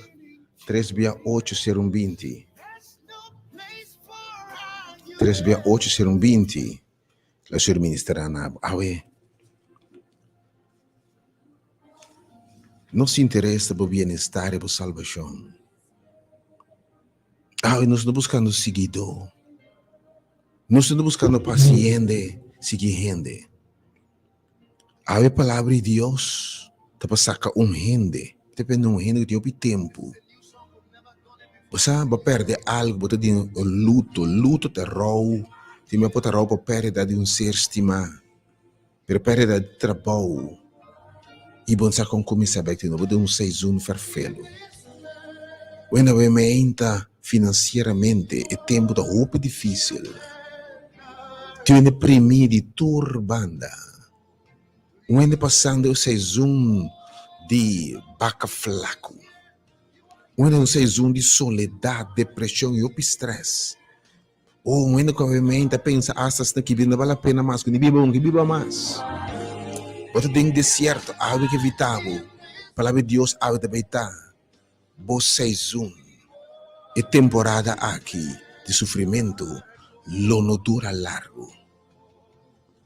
tres bia ocho sero un binti. Tres bia ocho sero un binti. Lo Señor ministrá na bo. Awe, nos interes ta bo bienestar i bo salbashon. Awe, nos no buskando siguidó. Nos no ta buskando pa hasi hende sigui hende. Awe palabra di Dios ta pa saka un hende, ta pende un hende ku tin hopi tempu. Bo sa bo pèrdè algu, bo ta den luto, luto ta rou, tin bia por ta rou pa pèrdida di un ser stimá, pero pèrdida di trabou i bo no sa kon kuminsá bèk di nobo, bo den un seizun fèrfelu. Wenda bo meinta finansieramente e tempu ta hopi difísil. Tin hende primí di tur banda. Un hende pasando e seizun di baka flaku. Un hende un seizoen di soledat, depreshon i hopi strès. Oh, un hende ku awe ta pensa asta asina ki bida no bal la pena mas, ku ni biba un ke biba mas. Bo ta den desierto, awe ke evitá bo. Palabra di Dios awe ta bai ta bo seizoen. E temporada aki di sufrimentu lo no dura largu.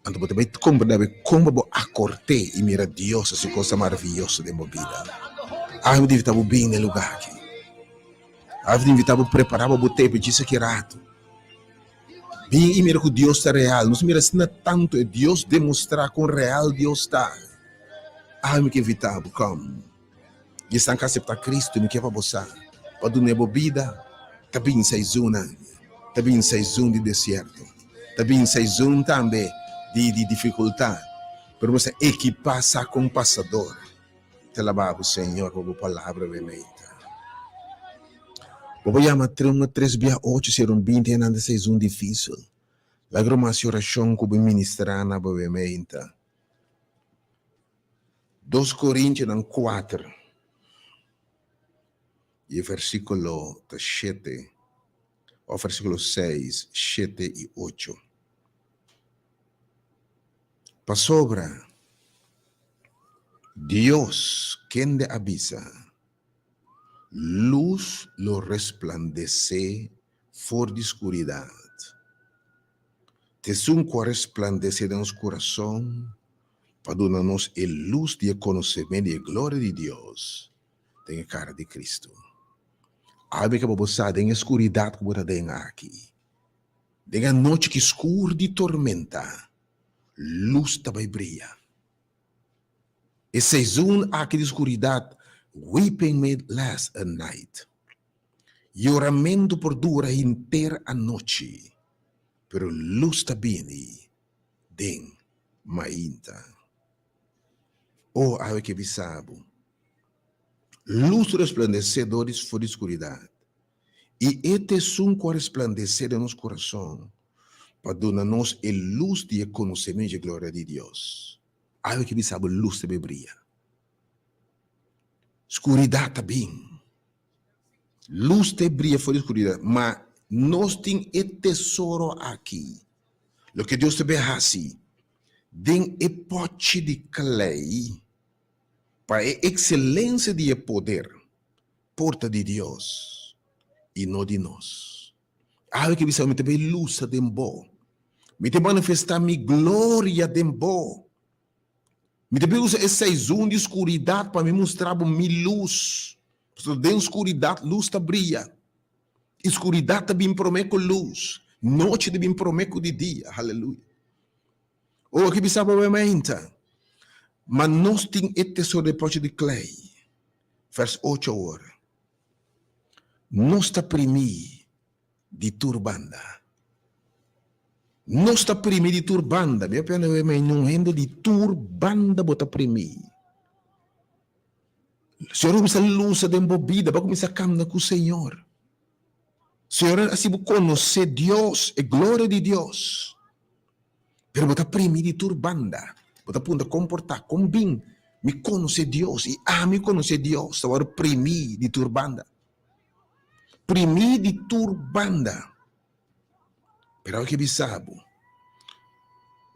Anto bo ta bai komprendé awe kon pa bo akort'é i mira Dios hasi kosa maravioso den bo bida. Awe mi ta invitá bo bin na e lugá aki. Awe mi ta invitá bo prepará pa bo tepe djis aki ratu. Bin i mira ku Dios ta real. Nos mira asina tantu e Dios demostrá kon real Dios ta. Awe mi ke invitá bo, kòm. I esnan ku aseptá Kristu, mi ke pa bo sa, pa dun'é bo bida. Ta bin seizunnan, ta bin seizun di desierto, ta bin seizun tambe di di difikultat, pero bo sa ekipá sa kon pasador. Ta laba bo, Señor, pa bo palabra be meita. Bo por yama un tres bia ocho sero un binti enan ta seizun difisil. Laga ruma hasi orashon ku bo ministrá na bo be meita. Dos Korintionan kuater i e versíkulo ta shete, òf versíkulo seis, shete i ocho. Pasobra Dios, kende a bisa, Lus lo resplandesé for di skuridat. T'esun ku a resplandesé den nos kurason pa duna nos e lus di e konosementu di e gloria di Dios den e kara di Kristu. Awe ke bo sa den e skuridat ku bo ta den aki, den e anochi ki skur di tormenta, lus ta bai bria. E sezon aki di skuridat, weeping may last a night. Yoramentu por dura henter anochi, pero lus ta bini den mainta. O, awe ke bisa bo, lus resplandesé dor di for di skuridat, i e ta esun ku a resplandesé den nos kurason pa duna nos e lus di e konosementu dje gloria di Dios. Awe ke bisa bo, lus ta bai bria. Skuridat ta bin. Lus ta bria for di skuridat, ma nos tin e tesoro aki, loke Dios ta bin hasi den e pòchi di klei pa e ekselensia di e poder por ta di Dios i no di nos. Awe ke bisa mi ta bin lusa den bo, mi ta manifestá mi gloria den bo. Mi ta bin usa e seizon di skuridat pa mi mustra bo mi lus. Pasobra den skuridat lus ta bria. I skuridat ta bin promé ku lus. Nochi ta bin promé ku di dia. Haleluya. O, aki bisa bo mainta. Ma nos tin e tesoro den pochi di klei. Vers ocho awor. Nos ta primí di tur banda. Nos ta primi di tur banda. Mi a pende wei mei un hende di tur banda bo ta primi. Señor a kuminsá lusa den bo bida, bo a kuminsá kanda ku Señor. Señor a hasi bo konosé Dios, e gloria di Dios. Pero bo ta primi di tur banda. Bo ta puntra kon por ta, kon bin mi konosé Dios i ami konosé Dios ta wòrdu primi di tur banda. Primí di tur banda. Pero awe ke bisa bo,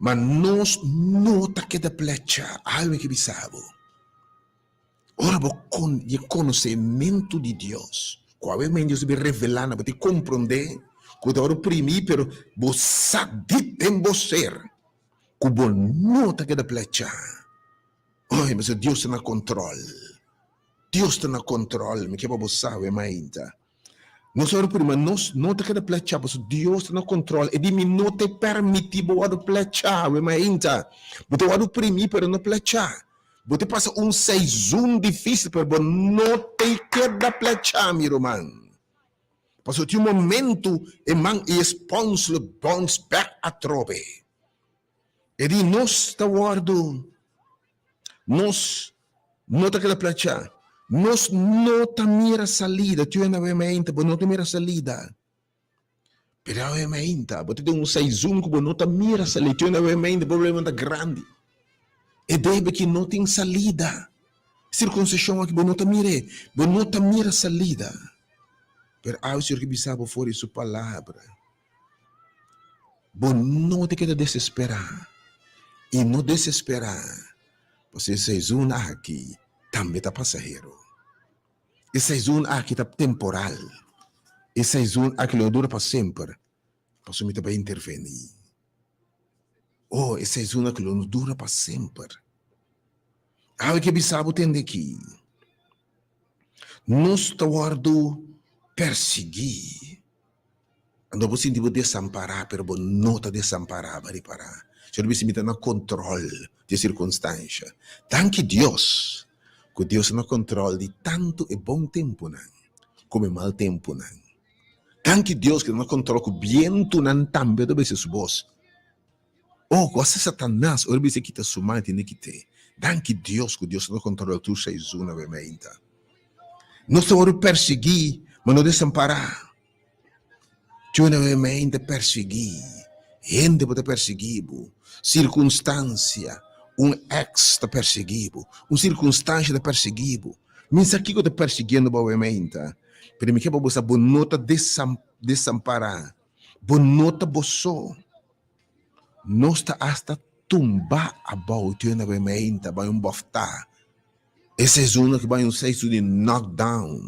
ma nos no ta keda plechá. Awe ke bisa bo, ora bo kon di e konosementu di Dios, ku awe men Dios ta bin revelá na bo, ta komprondé ku bo ta wòrdu primí, pero bo sa dip den bo ser ku bo no ta keda plechá. Oye, pasobra Dios ta na kontròl. Dios ta na control, mi ke pa bo sabe mainta. Nos ora pudi, ma nos no ta keda plecha pasobra Dios ta na control. E di mi no ta permiti bo wòrdu plecha awe mainta. Bo ta wòrdu primi pero no plecha. Bo ta pasa un seizon dificil pero bo no ta keda plecha mi ruman. Pasobra tin un momento e man e spons lo bounce back atrobe. E di nos ta wòrdu, nos no ta keda plachá, nos no ta mira salida. Tur hende awe mainta bo no ta mira salida. Pero awe mainta bo ta den un seizon ku bo no ta mira salida. Tur hende awe mainta problema ta grandi. E debe ki no tin salida. Sirkunsishon aki bo no ta mir'é, bo no ta mira salida. Pero awe Señor ke bisa bo for di su palabra, bo no ta keda desesperá i no desesperá, pasobra e sezon aki tambe ta pasahero. E sezon aki ta temporal. E sezon aki lo no dura pa semper, pasobra mi ta bai intervení. Oh, e sezon aki lo no dura pa semper. Awe ke bisa bo tende aki, nos ta wòrdu persiguí. Anto bo sinti bo desampará, pero bo no ta desampará, bo a ripará. Señor bisa mi ta na kontròl di e sirkunstansha. Danki Dios ku Dios ta na kontròl di tantu e bon tempunan komo e mal tempunan. Danki Dios ku ta na kontròl ku bientunan tambe ta obedesé su bos. Oh, ku hasta Satanas ora bisa kita su man e tene kit'é. Danki Dios ku Dios ta na kontròl tur seizoen awe mainta. Nos ta wòrdu persiguí, ma no desampará. Tjuna mi ta persiguí, hende bo ta persiguí bo, sirkunstansia, un ex ta persiguí bo, un sirkunstansia ta persiguí bo. Mi sa kiko ta persiguiendo bo awe meinta, pero mi ke pa bo sa bo no ta desampará, bo no ta bo so. Nos ta asta tumba abou tjuna mi meinta bai un bòftá. E seizoen aki bai un seizoen di knockdown.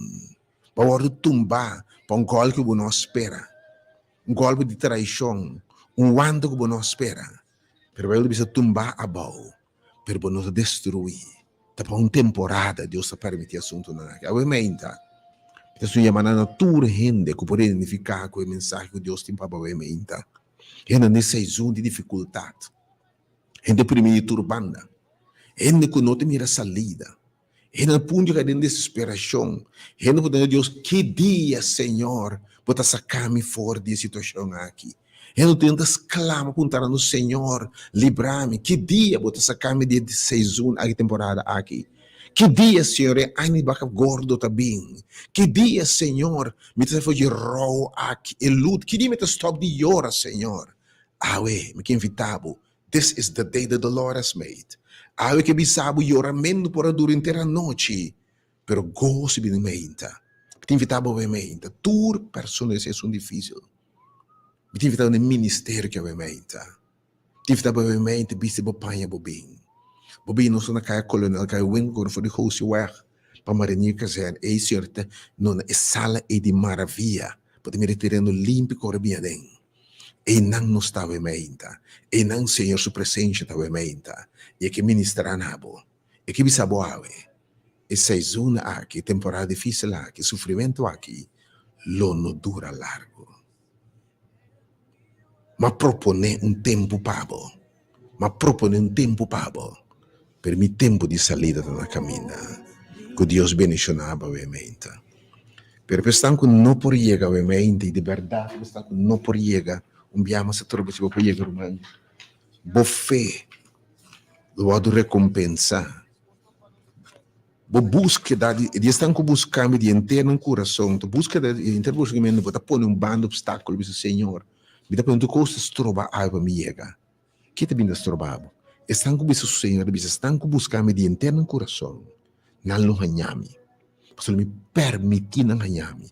Bo a wòrdu tumbá pa un gòlpi ku bo no a spera, un gòlpi di traishon, un wanta ku bo no a spera. Pero Beibel ta bisa tumbá abou, pero bo no ta destruí. Ta pa un temporada Dios ta permití asuntunan aki. Awe meinta, mi ta suña yama na tur hende ku por identifiká ku e mensahe ku Dios tin pa bo awe meinta. Hende den seizon di difikultat, hende oprimi di tur banda, hende ku no ta mira salida. Hende na punto di kai den desesperacion. Hende por tende Dios, ki dia, Señor, bo ta saca mi for di e situacion aki? Hende tin ta sclama puntrando, Señor, libra mi. Ki dia bo ta saca mi di e season aki, temporada aki? Ki dia, Señor, e aña di baca gordo ta bin? Ki dia, Señor, mi ta sa for di e rou aki, e lut? Ki dia mi ta stop di yora, Señor? Awe, mi ke invita bo, This is the day that the Lord has made. Awe ke bisa bo yoramentu por a dura henter anochi, pero goso bini meinta. Mi ta invita bo awe meinta, tur persona den situacion dificil. Mi ta invita bo den ministerio ki awe meinta. Mi ta invita bo awe meinta bisti bo paña bo bin. Bo bin nos na Kaya Kolonel, Kaya Winkel for di Gosieweg pa Marinier Kazerne. Ey señor ta no na e sala ey di maravia. Bo ta mira e tereno limpi kore bin aden. Einan nos ta awe meinta. Einan Señor su presencia ta awe meinta. I e ke ministra na bo. E ke bisa bo awe, e seizon aki, e temporada dificil aki, e sufrimento aki, lo no dura largo. M'a propone un tempu pa bo. M'a propone un tempu pa bo. Pero mi tempu di salida ta na caminda. Cu Dios bendiciona bo awe meinta. Pero pa esnan cu no por yega awe meinta, y di berdad pa esnan cu no por yega, un bia mas atrobe si bo por yega ruman, bo fe lo wordo recompensa. Bo buskeda di di esnan cu busca mi di henter nan curason, ta buskeda di henter buscamento, bo ta pone un banda obstaculo, bisa Señor, mi ta pone tur cos ta stroba awe pa mi yega. Ke ta bin ta stroba bo? Esnan ku bisa su Señor ta bisa, Esnan ku buska mi di henter nan kurason, nan lo haña mi. Pasobra mi permití nan haña mi.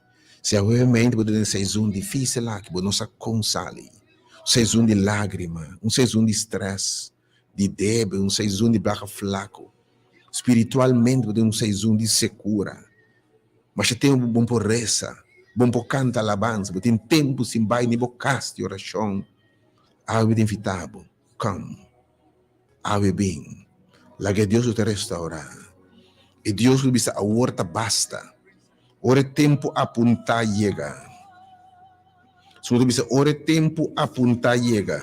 Si awemente bo ta den sezon difísil aki, bo no sa kon sali, un sezon di lágrima, un sezon di strès, di debe, un sezon di blaga flaku, spiritualmente bo ta den un sezon di sekura, masha tempu bo por resa, bo por kanta alabansa, bo tin tempu sin bai ni bo kas di orashon. Awe mi ta invitá bo, come. Awe bin. Laga e Dios ku ta restaurá. E Dios ku ta bisa awor ta basta. Ora e tempu apuntá yega. Su ta bisa ora e tempu apuntá yega.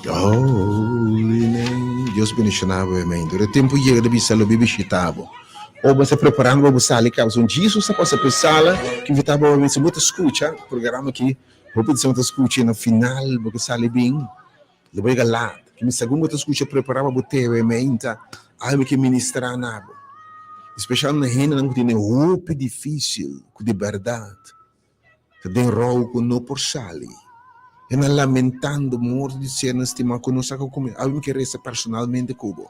Holy name. Dios bendiciona bo amen. Dura tempo yega di bisa lo bi bishita bo. O bo ta preparando pa bo sali caba. So Jesus ta pasa pe sala ki invita bo amen. Si bo ta scucha programa aki, hopi di ta scucha na final bo ke sali bin, lo bo yega laat. Ki mi segun bo ta skucha prepará pa bo tebe meinta, algu ke ministrá na bo. Espesial na hendenan ku tene hopi difísil ku di bèrdat ta den rou ku no por sali. E nan lamentando morto di sernan stimá ku no sa ku kume. Awe mi ke resa personalmente ku bo.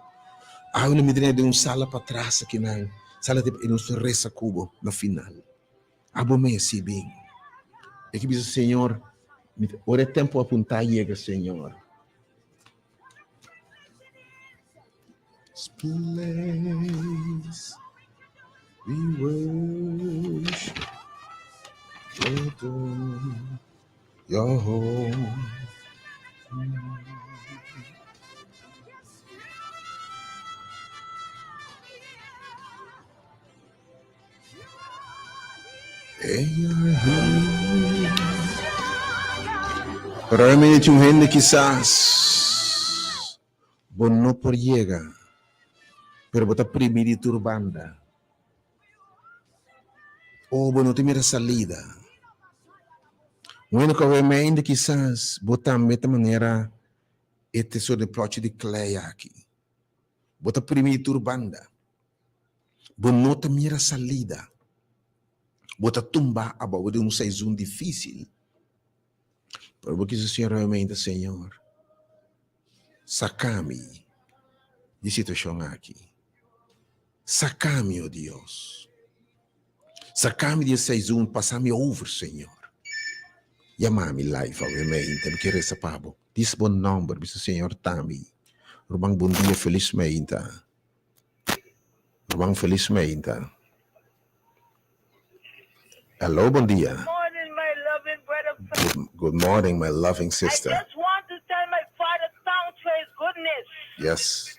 Awe lo mi tene den un sala patras akinan, sala di i nos ta resa ku bo na final. Abo mes si bin. E ke bisa Señor, mi ta, ora e tempu apuntá yega, Señor. Place we worship adore your holy Pero ahora me un hende quizás bo no por llega, pero bo ta primi di tur banda. O bo no ta mira salida. Un hende ku awe ainda quizás bo tambe ta manera e tesoro di plochi di klei aki. Bo ta primi di tur banda. Bo no ta mira salida. Bo ta tumbá abou den un seizon difísil. Pero bo kisa Señor realmente, Señor, saca mi di situashon aki. Saca mi, o Dios. Saca mi di e seizon, pasa mi over, Señor. Yama mi live awe, mi ke resa pa bo. Dis bo nomber, bisa Señor ta mi. Ruman, bon dia, felis meinta. Ruman felis meinta. Hello, bon dia. Good morning, my loving brother. Good morning, my loving sister. I just want to tell my father thanks for his goodness. Yes.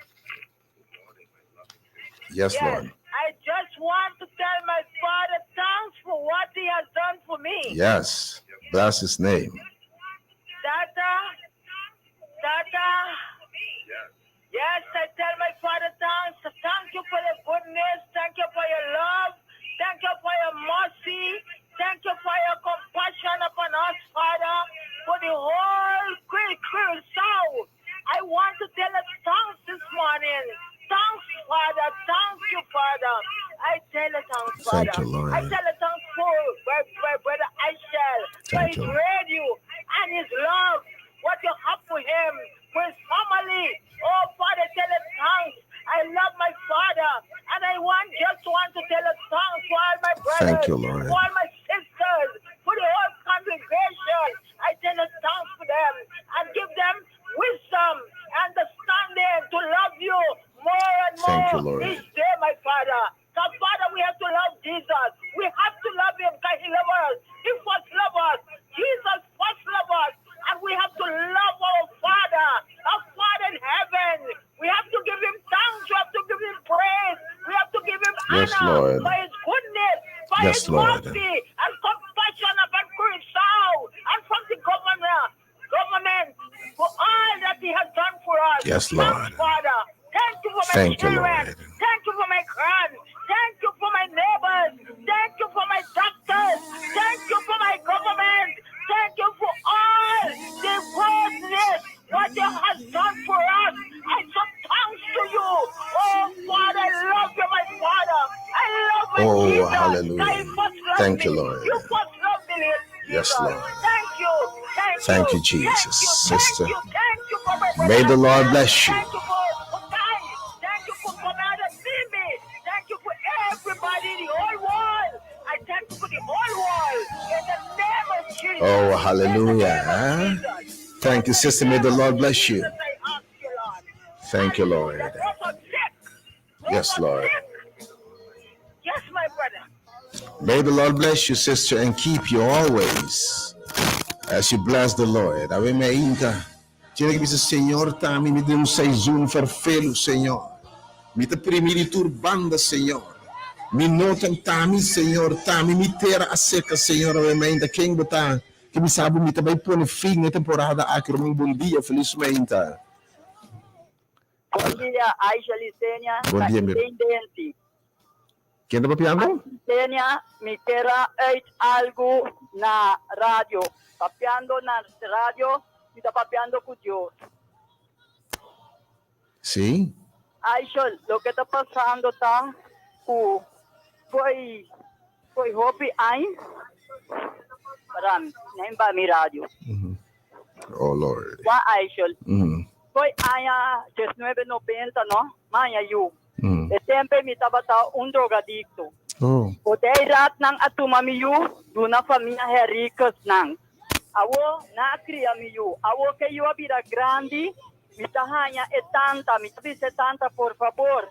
Yes, Yes, Lord. I just want to tell my father thanks for what he has done for me. Yes. Bless his name. Tata, Tata. Yes, I tell my father thanks. Thank you for your goodness. Thank you for your love. Thank you for your mercy. Thank you for your compassion upon us, Father, for the whole great soul. I want to tell you thanks this morning. Thanks, Father. Thank you, Father. I tell you thanks, Thank Father. you, Lord. I tell you thanks for my, my brother Aishel, for Thank his you. radio and his love, what you have for him, for his family. Oh, Father, tell us thanks. I love my father, and I want just want to tell us thanks for all my brothers, Thank you, Lord. for all my sisters, for the whole congregation. I tell us thanks for them and give them wisdom, understanding to love you more and more Thank you, Lord. each day, my Father. Because, Father, we have to love Jesus. We have to love him because he loves us. He first loved us. Jesus first loved us. And we have to love our Father, our Father in heaven. We have to give him thanks. We have to give him praise. We have to give him Yes, honor Lord. for his goodness, for Yes, his Lord. mercy, and compassion upon Curacao and from the governor, government for all that he has done for us. Yes, Thanks, Lord. Father. Thank you for my Thank you, children. Lord. Thank you for my grand. Thank you for my neighbors. Thank you for my doctors. Thank you for my government. Thank you for all the goodness what you have done for us. I so thanks to you. Oh, Father, I love you, my Father. I love my Oh, Jesus. hallelujah. I first love Thank me. you, Lord. You first love me, Lord Yes, Jesus. Lord. Thank you. Thank, Thank you. you, Jesus. Thank you. Sister. Thank you. Thank you for my May the brother. Lord bless you. Thank you for for time. Thank you for Commander Mimi. Thank you for everybody in the whole world. I thank you for the whole world. In the name of Jesus. Oh, hallelujah, In the name huh? of Jesus. Thank you, In the sister. May the name of Lord bless you. Jesus, I ask you, Lord. Thank you, Lord. Those are sick. Those Yes, are Lord. sick. Yes, my brother. May the Lord bless you, sister, and keep you always as you bless the Lord. Awe meinta. Tiene que dizer, Señor, tami mi den un seizoen verveel, Señor. Mi te primiri tur banda, Señor. Mi notan tami, Señor, tami mi tera a seca, Señor. Awe meinta. Ken bo ta? Ke mi sabe mi tambe pone fin na temporada aki. Un bon dia, felis meinta. Bon dia, Aisha Licenia. Bon dia, mi- Intendente. Ken ta papiando? Licenia, mi kier uit algo na radio. Papiando na radio, mi ta papiando cu Dios. Sí. Aishel, loke ta pasando ta ku fo'i fo'i hopi aña, para mi, nan ba mi radio. Oh Lord. Wa Aishel, fo'i aña diesnuebe nobenta no, maña yu. E tempo ei mi tabata un drogadicto. Oh. Podei ratnan a tuma mi yu duna famia Henriqueznan. Awo nan a cria mi yu. Awo ke yu a bira grandi, mi ta haña e tanta, mi ta bisa e tanta, por fabor,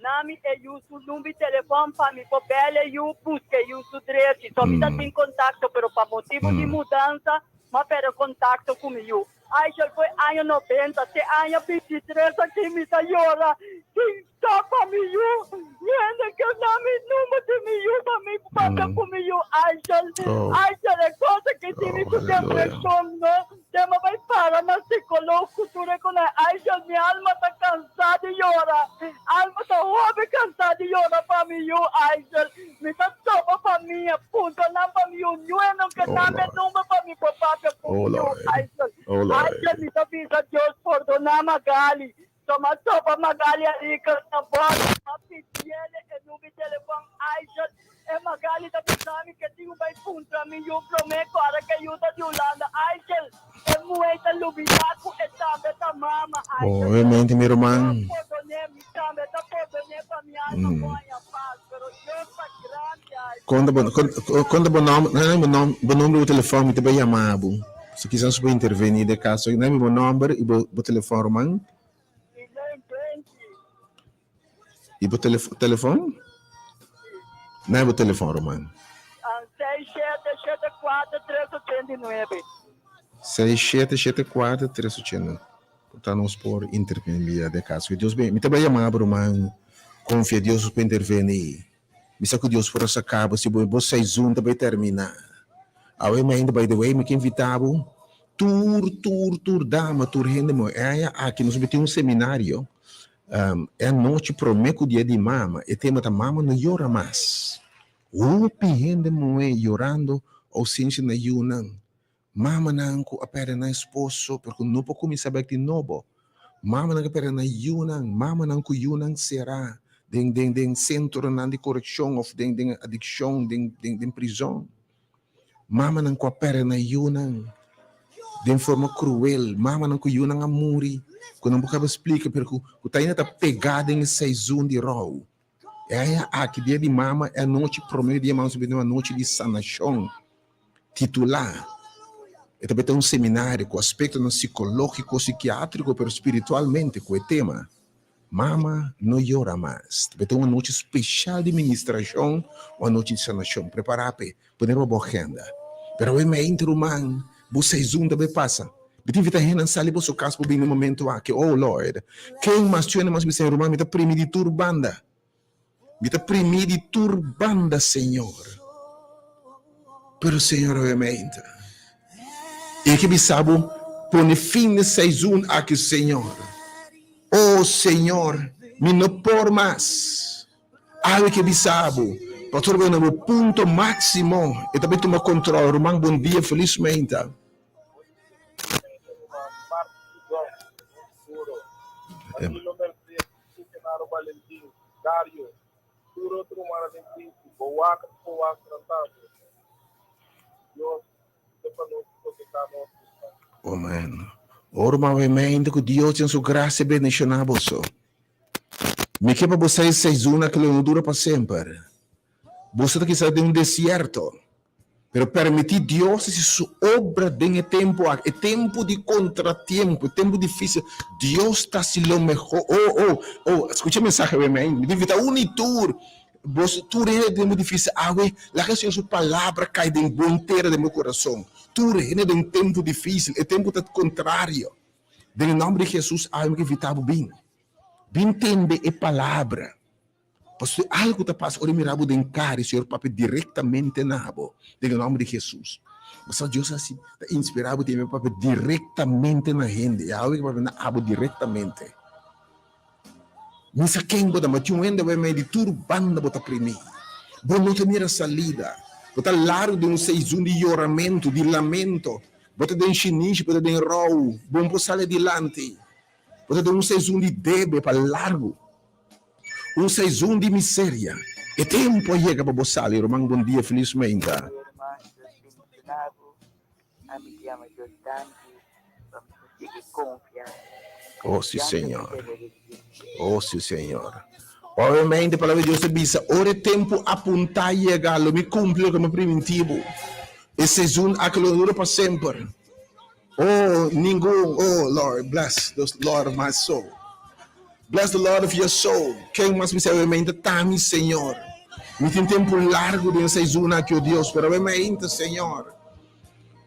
na mi e yu su number di telefon pa mi por bel e yu, busca e yu su drechi. So mi ta tin contacto, pero pa motibo di mudanza, mi a perde contacto cu mi yu. Aishel foi aña 90 te aña 23 aki mi ta yora kin ta pa mi yu hende ke na mi number di mi yu pa mi papia ku mi yu Aishel Aishel e cosa ke tin mi ku depresion no tema bai para na psicolog ku tur e kona Aishel mi alma ta kansa di yora alma ta hopi kansa di yora pa mi yu Aishel mi ta topa famia punta nan pa mi yu ñue no ke na mi number pa mi por papia ku mi yu Aishel Aishel mi ta bisa Dios pordona Magali Toma topa Magali Arica na bòt a pidiele e number di telefòn Aishel e Magali ta bisa mi ke tin un bai puntra mi yu promé ku ora ke yu ta di Hulanda Aishel e muhé ta lubidá ku e tambe ta mama Aishel Obviamente mi ruman. Dios pordoné mi tambe ta pordoné pa mi alma por haña pas pero Dios ta grandi Aishel. Konta bo konta bo nòmber nai bo nòmber bo number di telefòn mi ta bai yama bo si kisas bo por intervení den kaso nai mi bo nòmber i bo bo telefòn ruman. I bo telefòn? Nai bo telefòn ruman. 6774 389. 6774 389. Por ta nos por intervení den kaso. Dios mi ta bai yama bo ruman konfia Dios por intervení. Mi sa ku Dios por a saka bo si bo bo seizoen ta bai terminá. Awe mi ainda by the way mi ke invitá bo tur tur tur dama tur hende moe e aña aki nos bai tin un seminario e anochi promé ku dia di mama e tema ta mama no yora mas. Hopi hende moe yorando ousensia na yunan. Mamanan ku a pèrdè nan esposo pero ku no por kuminsá bèk di nobo. Mamanan ku a pèrdè nan yunan, mamanan ku yunan será den den den sentronan di korekshon òf den den adikshon, den den den prizòn. Mamanan ku a pèrdè nan yunan den forma kruel, mamanan ku yunan a muri ku nan por kaba splika pero ku ku ta ainda ta pegá den e seizun di rou. E aña aki dia di mama e anochi promé dia mama ta un anochi di sanashon titulá e ta beta un seminario ku aspektonan sikológiko, sikiátriko pero spiritualmente ku e tema Mama no yora mas. Ta beta un anochi speshal di ministrashon, un anochi di sanashon. Prepará p'e, pone riba bo agenda. Pero awe meinta ruman, bo seizun ta bai pasa. Mi ta invitá hendenan sali boso kas pa bini e momento aki. Oh Lord, ken mas chuende mas mi Señor? Ruman, mi ta primi di tur banda. Mi ta primi di tur banda, Señor. Pero Señor awe meinta. I ke bisa bo pone fin na e seizun aki, Señor. Oh Señor, mi no por mas. Awe ke bisa bo, pastor bo na bo punto máximo, e ta bai tuma control. Ruman, bon dia, feliz meinta. Amen. Oh ruman, we meinta ku Dios den su gracia bendiciona boso. Mi ke pa bo sa e seizun aki lo no dura pa semper. Boso ta kisas den un desierto, pero permití Dios hasi su obra den e tempu aki, e tempu di kontratiempo, e tempu difísil. Dios ta hasi lo mehor. Oh, oh, oh, skucha e mensahe awe, mi ta invitá unu i tur, boso tur hende den tempu difísil awe, laga e Señor su palabra kai den bon tera den bo kurason. Tur hende den tempu difísil, e tempu ta kontrario. Den e nòmber di Hesus awe mi ta invitá bo bin, bin tende e palabra. Pasobra algu ta pasa ora e mira bo den kara, e Señor papia direktamente na bo, den e nòmber di Hesus. Bo sa Dios hasi ta inspirá bo tambe pa papia direktamente na hende. Yahweh ke papia na abo direktamente. Mi sa ken bo ta, ma tin un hende wei mei di tur banda bo ta primí. Bo no ta mira salida. Bo ta largu den un seizun di yoramentu, di lamento. Bo ta den shinishi, bo ta den rou. Bo no por sali adilanti. Bo ta den un seizoen di debe pa largu. Un seizoen di miseria. E tempu a yega pa bo sali, ruman. Bon dia, felis meinta. Oh, si, Señor. Oh, si, Señor. Obviamente, palabra di Dios ta bisa, ora e tempu apuntá yega, lo mi kumpli loke mi a primintí bo. E seizoen aki lo no dura pa semper. Oh, ningun, oh, Lord, bless the Lord of my soul. Bless the Lord of your soul. Ken mas bisa obviamente ta mi, Señor. Mi tin tempu largu den seizoen aki, oh Dios, pero obviamente, Señor.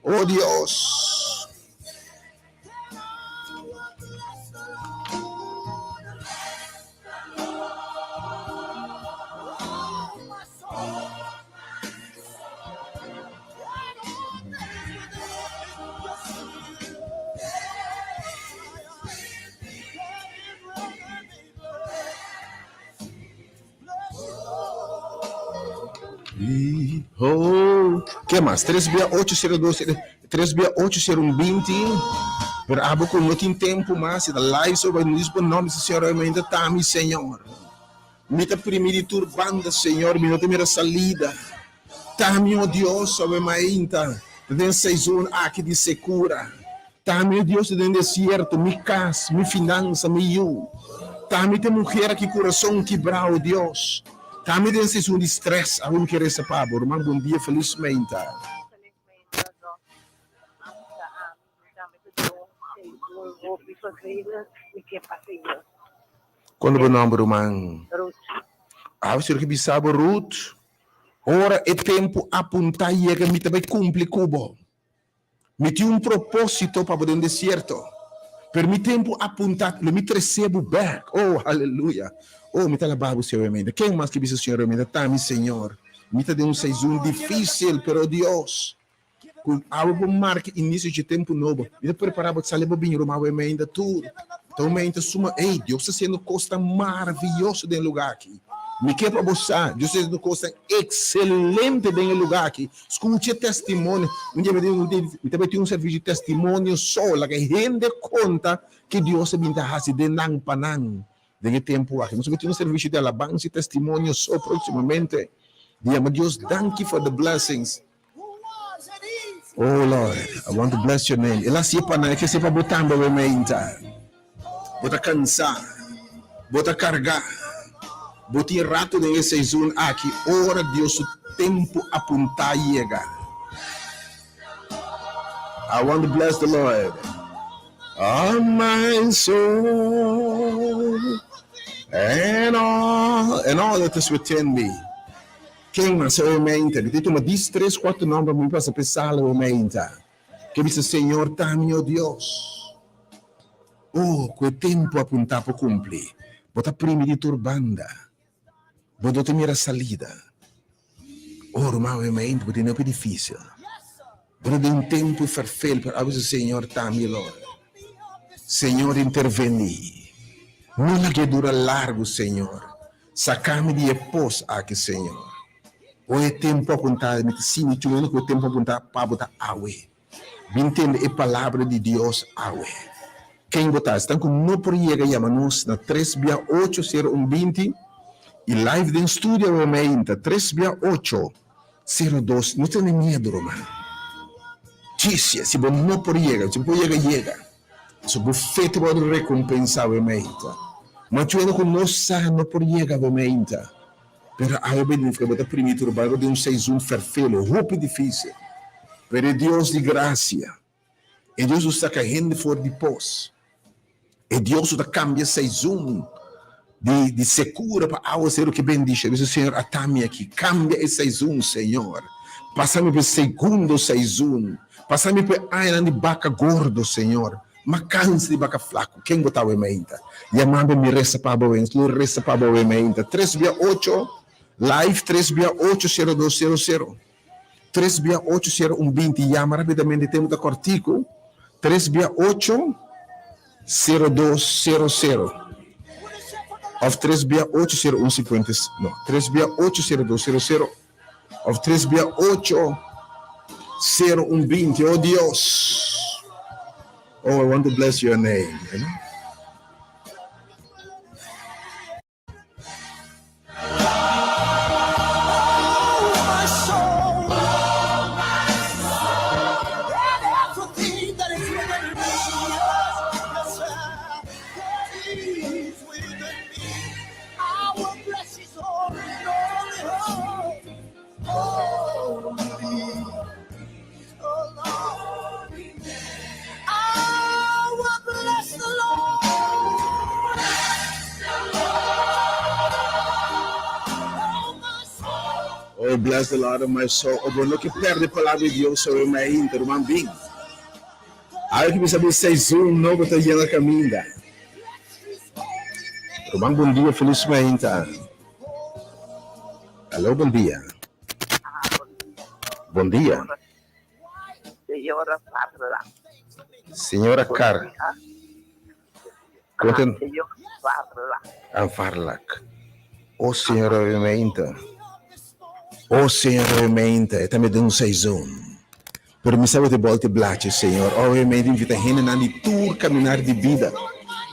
Oh Dios. Oh, ke mas? 3 bia 8 0 2 3 bia 8 0 1 20. Pero abo ku no tin tempu mas, ta live so bai no dispo nombre, Señor, ainda ta mi Señor. Mi ta primi di tur banda, Señor, mi no ta mira salida. Ta mi, o Dios, awe mainta, ta den seizon aki di sekura. Ta mi, o Dios, ta den desierto, mi kas, mi finansa, mi yu. Ta mi ta e muher aki kurason kibrá, o Dios. Ta mi den seizon di strès, awe mi ke resa pa bo. Ruman, bon dia, felis mainta. Felis mainta, Doc. Ami ta ami, mi tambe ta den un seizon hopi vervelend, mi ke pa Señor. Kon bo nomber, ruman? Ruth. Awe Señor ke bisa bo, Ruth, ora e tempu apuntá yega mi ta bai kumpli ku bo. Mi tin un propósito pa bo den desierto, pero mi tempu apuntá lo mi trese bo bèk. Oh, aleluya! Oh, mi ta alabá bo, Señor Remenda. Ken mas ke bisa, Señor Remenda, ta mi, Señor. Mi ta den un seizon difísil, pero Dios, Ku awe bo marka inisio dje tempu nobo. Mi ta prepará bo sali bo bin ruma awe meinta tur. Ta un meinta suma, ey, Dios ta hasiendo kosnan maravioso den e lugá aki. Mi ke pa bo sa, Dios ta hasiendo kosnan ekselente den e lugá aki. Skucha e testimonio. Un dia mi ta mi ta bai tin un servisio di testimonio so, laga hende konta ke Dios a bin ta hasi den nan pa nan den e tempu aki. Nos a bai tin un servisio di alabansa i testimonio so próksimamente. Di yama Dios danki for the blessings. Oh Lord, I want to bless your name. El a hasié pa nan, e ke hasié pa bo tambe awe meinta. Bo ta kansá, bo ta kargá, bo tin rato den e seizon aki ora Dios su tempu apuntá yega. I want to bless the Lord, oh my soul, and all, and all that is within me. Ken mas e meinta? Mi ta tuma dis tres kuater nomber mi pasa p'e sala e meinta. Ke bisa, Señor ta mi, o Dios. O, ku e tempu apuntá por kumpli. Bo ta primi di tur banda. Bo no ta mira salida. O, ruman, e meinta bo tene hopi difisil. Bo ta den un tempu ferfel, pero a bisa, Señor ta mi, Lord. Señor intervení. No lag'é dura largu, Señor. Saka mi di e pos aki, Señor. Ora e tempu apuntá, mi ta sinti chuendo ku e tempu apuntá pa bo ta awe. Bin tende e palabra di Dios awe. Ken bo ta? Esnan ku no por yega yama nos na tres bia ocho sero un binti i live den studio awe meinta tres bia ocho sero dos. No tene miedu, ruman. Djis si bo no por yega, si bo por yega, yega. So bo fe ta wòrdu rekompensá awe meinta. Ma chuena ku no sa no por yega awe meinta. Pero awe bo identifiká bo ta primí tur barku den un seizun ferfelo, hopi difísil. Pero e Dios di grasia, e Dios ku saka hende for di pos, e Dios ku ta kambia seizun di di sekura pa awaseru ke bendishon. Bisa, Señor, ata mi aki. Kambia e seizun, Señor. Pasa mi pa e segundo seizun. Pasa mi pa e añanan di baka gordo, Señor. M'a kansa di baka flaku. Ken bo ta awe mainta? Yama mi, mi resa pa bo. Lo resa pa bo awe mainta. Tres bia ocho, live, tres bia ocho, sero dos, sero sero. Tres bia ocho, sero un binti. Yama rapidamente, tempu ta kòrtiku. Tres bia ocho. Sero dos sero sero of tres bia ocho sero un sinkuenta no tres bia ocho sero dos sero sero of tres bia ocho sero un binti oh Dios oh I want to bless your name you know. will bless the Lord of my soul. O bo no ke perde palabra di Dios awe mainta, ruman bin. Awe ki bisa bin seizoen nobo ta yena kaminda. Ruman bon dia, felis mainta. Alo, bon dia. Bon dia. Señora Carla. Señora Car. Konten. Señora Varlak. Ah, Varlak. O Señor obviamente. O Señor obviamente. E tambe den un seizoen. Pero mi sabe te bolte blachi, Señor. Obviamente invita hende nan di tur caminar di vida.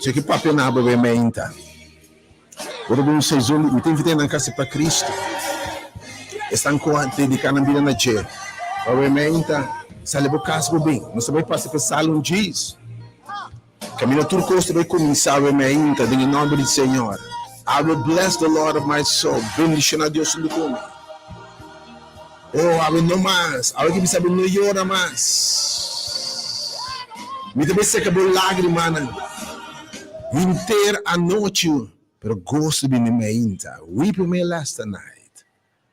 So ki papia na obviamente. Ora den un seizoen mi ta invita nan ka acepta Cristo. Esnan ku a dedica nan bida na dje. Obviamente sali bo cas bo bin. Nos ta bai pasa pa salon djis. Caminda tur cos ta bay cuminsa awe mainta den e nomber di Señor. I will bless the Lord of my soul. Bendiciona Dios hunto cu mi. Oh, awe no mas. Awe ki mi sabi no yora mas. Mi ta bay seca bo lagrimanan henter anochi, pero goso ta bini mainta. Weeping may last a night,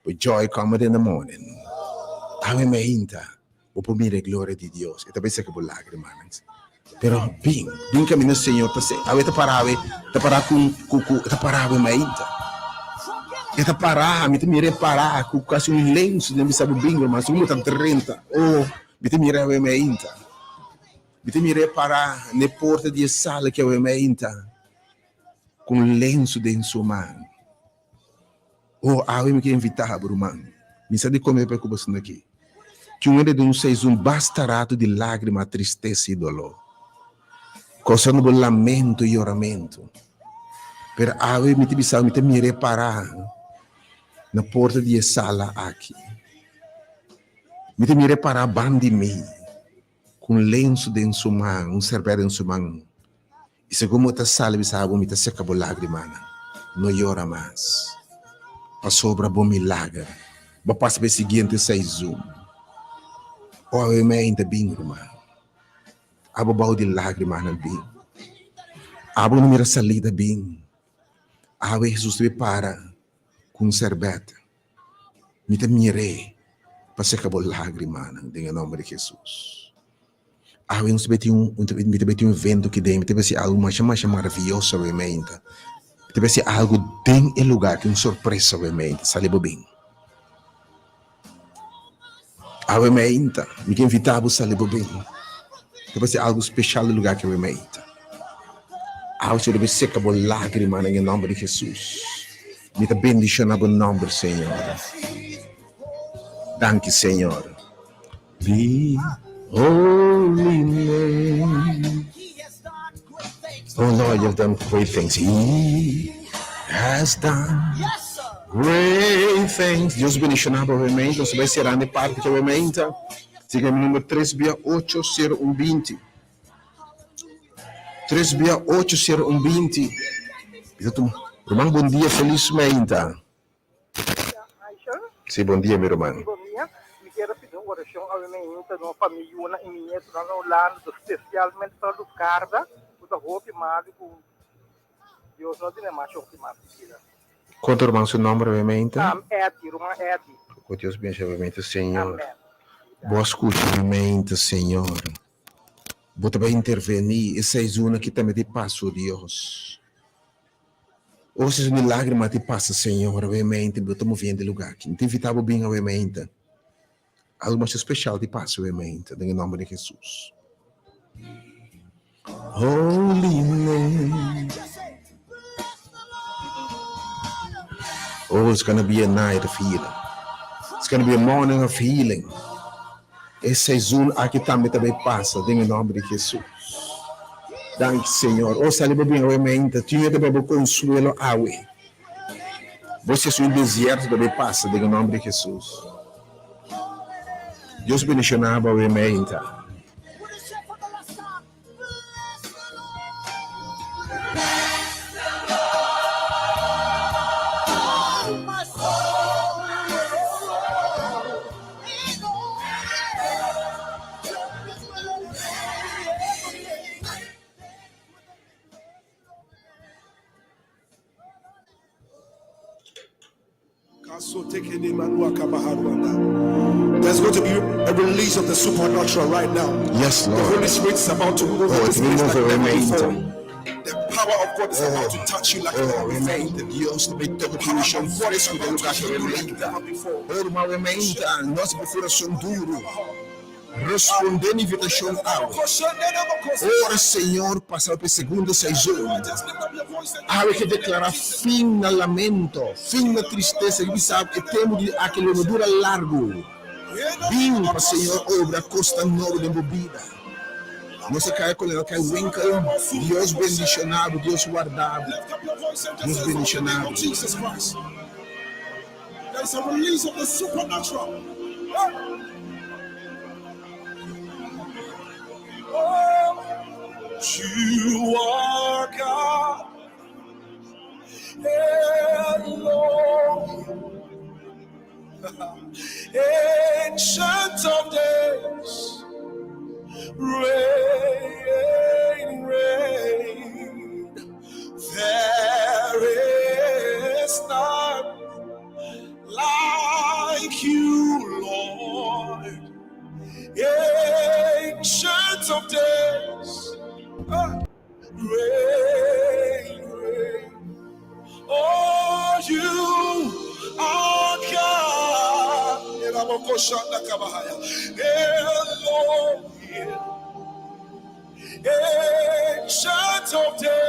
but joy cometh in the morning. Awe mainta, bo por mira e gloria di Dios. E ta bay seca bo lagrimanan. Pero bin, bin camino Señor ta se. Awe ta para awe, ta para cu, cu, cu, ta para awe mainta. E ta para, mi ta mira e para cu casi un lenso den bisa bo bin, hermano. Segun bo ta drenta, oh, mi ta mira awe mainta. Mi ta mira e para n'e porta di e sala ki awe mainta, cu un lenso den su man. Oh, awe mi ke invitá bo, ruman. Mi sa di come pa ku bo sendo aki. Ki un hende den un seizon basta rato di lágrima, tristesa i doló, causando bo lamento i yoramentu. Pero awe mi ta bisa bo, mi ta mira e pará na porta di e sala aki. Mi ta mira e pará banda di mi, ku un lensu den su man, un serbet den su man. I segun bo ta sali bisa bo, Mi ta seka bo lagrimanan. No yora mas, pasobra bo milager. Bo pasa pa e siguiente seizun. O awe mi ainda bin, ruman. Abo bou di lagrimanan bin. Abo no mira salida bin. Awe Hesus ta bin para ku un serbet. Mi ta mir'é pa seka bo lagrimanan den e nomber di Hesus. Awe nos ta bai tin un, mi ta bai tin un evento aki den, mi ta bai hasi algu masha masha maravioso awe meinta. Mi ta bai hasi algu den e lugar aki, un sorpresa awe meinta, sali bo bin. Awe meinta, mi ke invita bo sali bo bin. Ta bai hasi algu special den lugar aki awe meinta. Awe Señor ta bai seka bo lagrimanan den e nomber di Jesus. Mi ta bendiciona bo nomber, Señor. Danki, Señor. The holy name. Oh Lord, you've done great things. He has done great things. Dios bendiciona bo obviamente. Nos bai cerrando e parte que obviamente. Siga mi número 3 via 8 0 1 20. 3 via 8 0 1 20. Ruman, bom dia, feliz meinta. Sí, bon dia, mi ruman. Sí, bon dia. Mi kier a pidi un orashon awe mainta no pa mi yunan i mi nietonan na Hulanda, pero spesialmente pa Lutgarda, ku ta hopi malu ku Dios no duna masha hopi mas di bida. Kon ta ruman su nomber awe mainta? Eddy, ruman Eddy. Ku Dios bendice awe mainta, Señor. Amen. Bo a skucha awe mainta, Señor. Bo ta bai intervení e seizuna ki ta mete paso, Dios. Ora si mi lágrima ti pasa, Señor, awe mainta bo ta moviendo e lugar aki. Mi ta invita bo bin awe mainta. Algo masha special ti pasa awe mainta, den e nomber di Jesus. Holy name. Oh, it's gonna be a night of healing. It's gonna be a morning of healing. E seizoen aki tambe ta bay pasa den e nomber di Jesus. Danki Señor. Oh sali bo bin awe mainta. Tin ta bay bo consuelo awe. Bo seizoen desierto ta bay pasa den e nomber di Jesus. Dios bendiciona bo awe mainta. There's going to be a release of the supernatural right now. Yes, The Lord. Holy Spirit is about to move Oh, in this it's place like move never mainta. before. The power of God is about to touch you like Oh, never before. mainta. Dios ta bai toka The power kondishon of God is fresku den about to lugá heal you like mainta. never before. Oh, ruman mainta. Nos kurason duru. Respondé e invitashon awe. Ora Señor pasa pa segundo sezon. Just lift up your voice and Awe ke deklará fin na lamento, fin na tristesa, ku sabe, e tempu di aki no dura largu. Bin pa Señor obra kos nobo den bo bida. Nos a kai ku kai winkel. Dios bendishoná bo, Dios warda bo. Lift up your voice and just Dios say in the name bendishoná bo. of Jesus Christ. There is a release of the supernatural. Oh, you are God alone, ancient of days, reign, reign. There is none like you, Lord. Ancient of days, reign, reign. Oh, you are God. Elohim, ancient of days.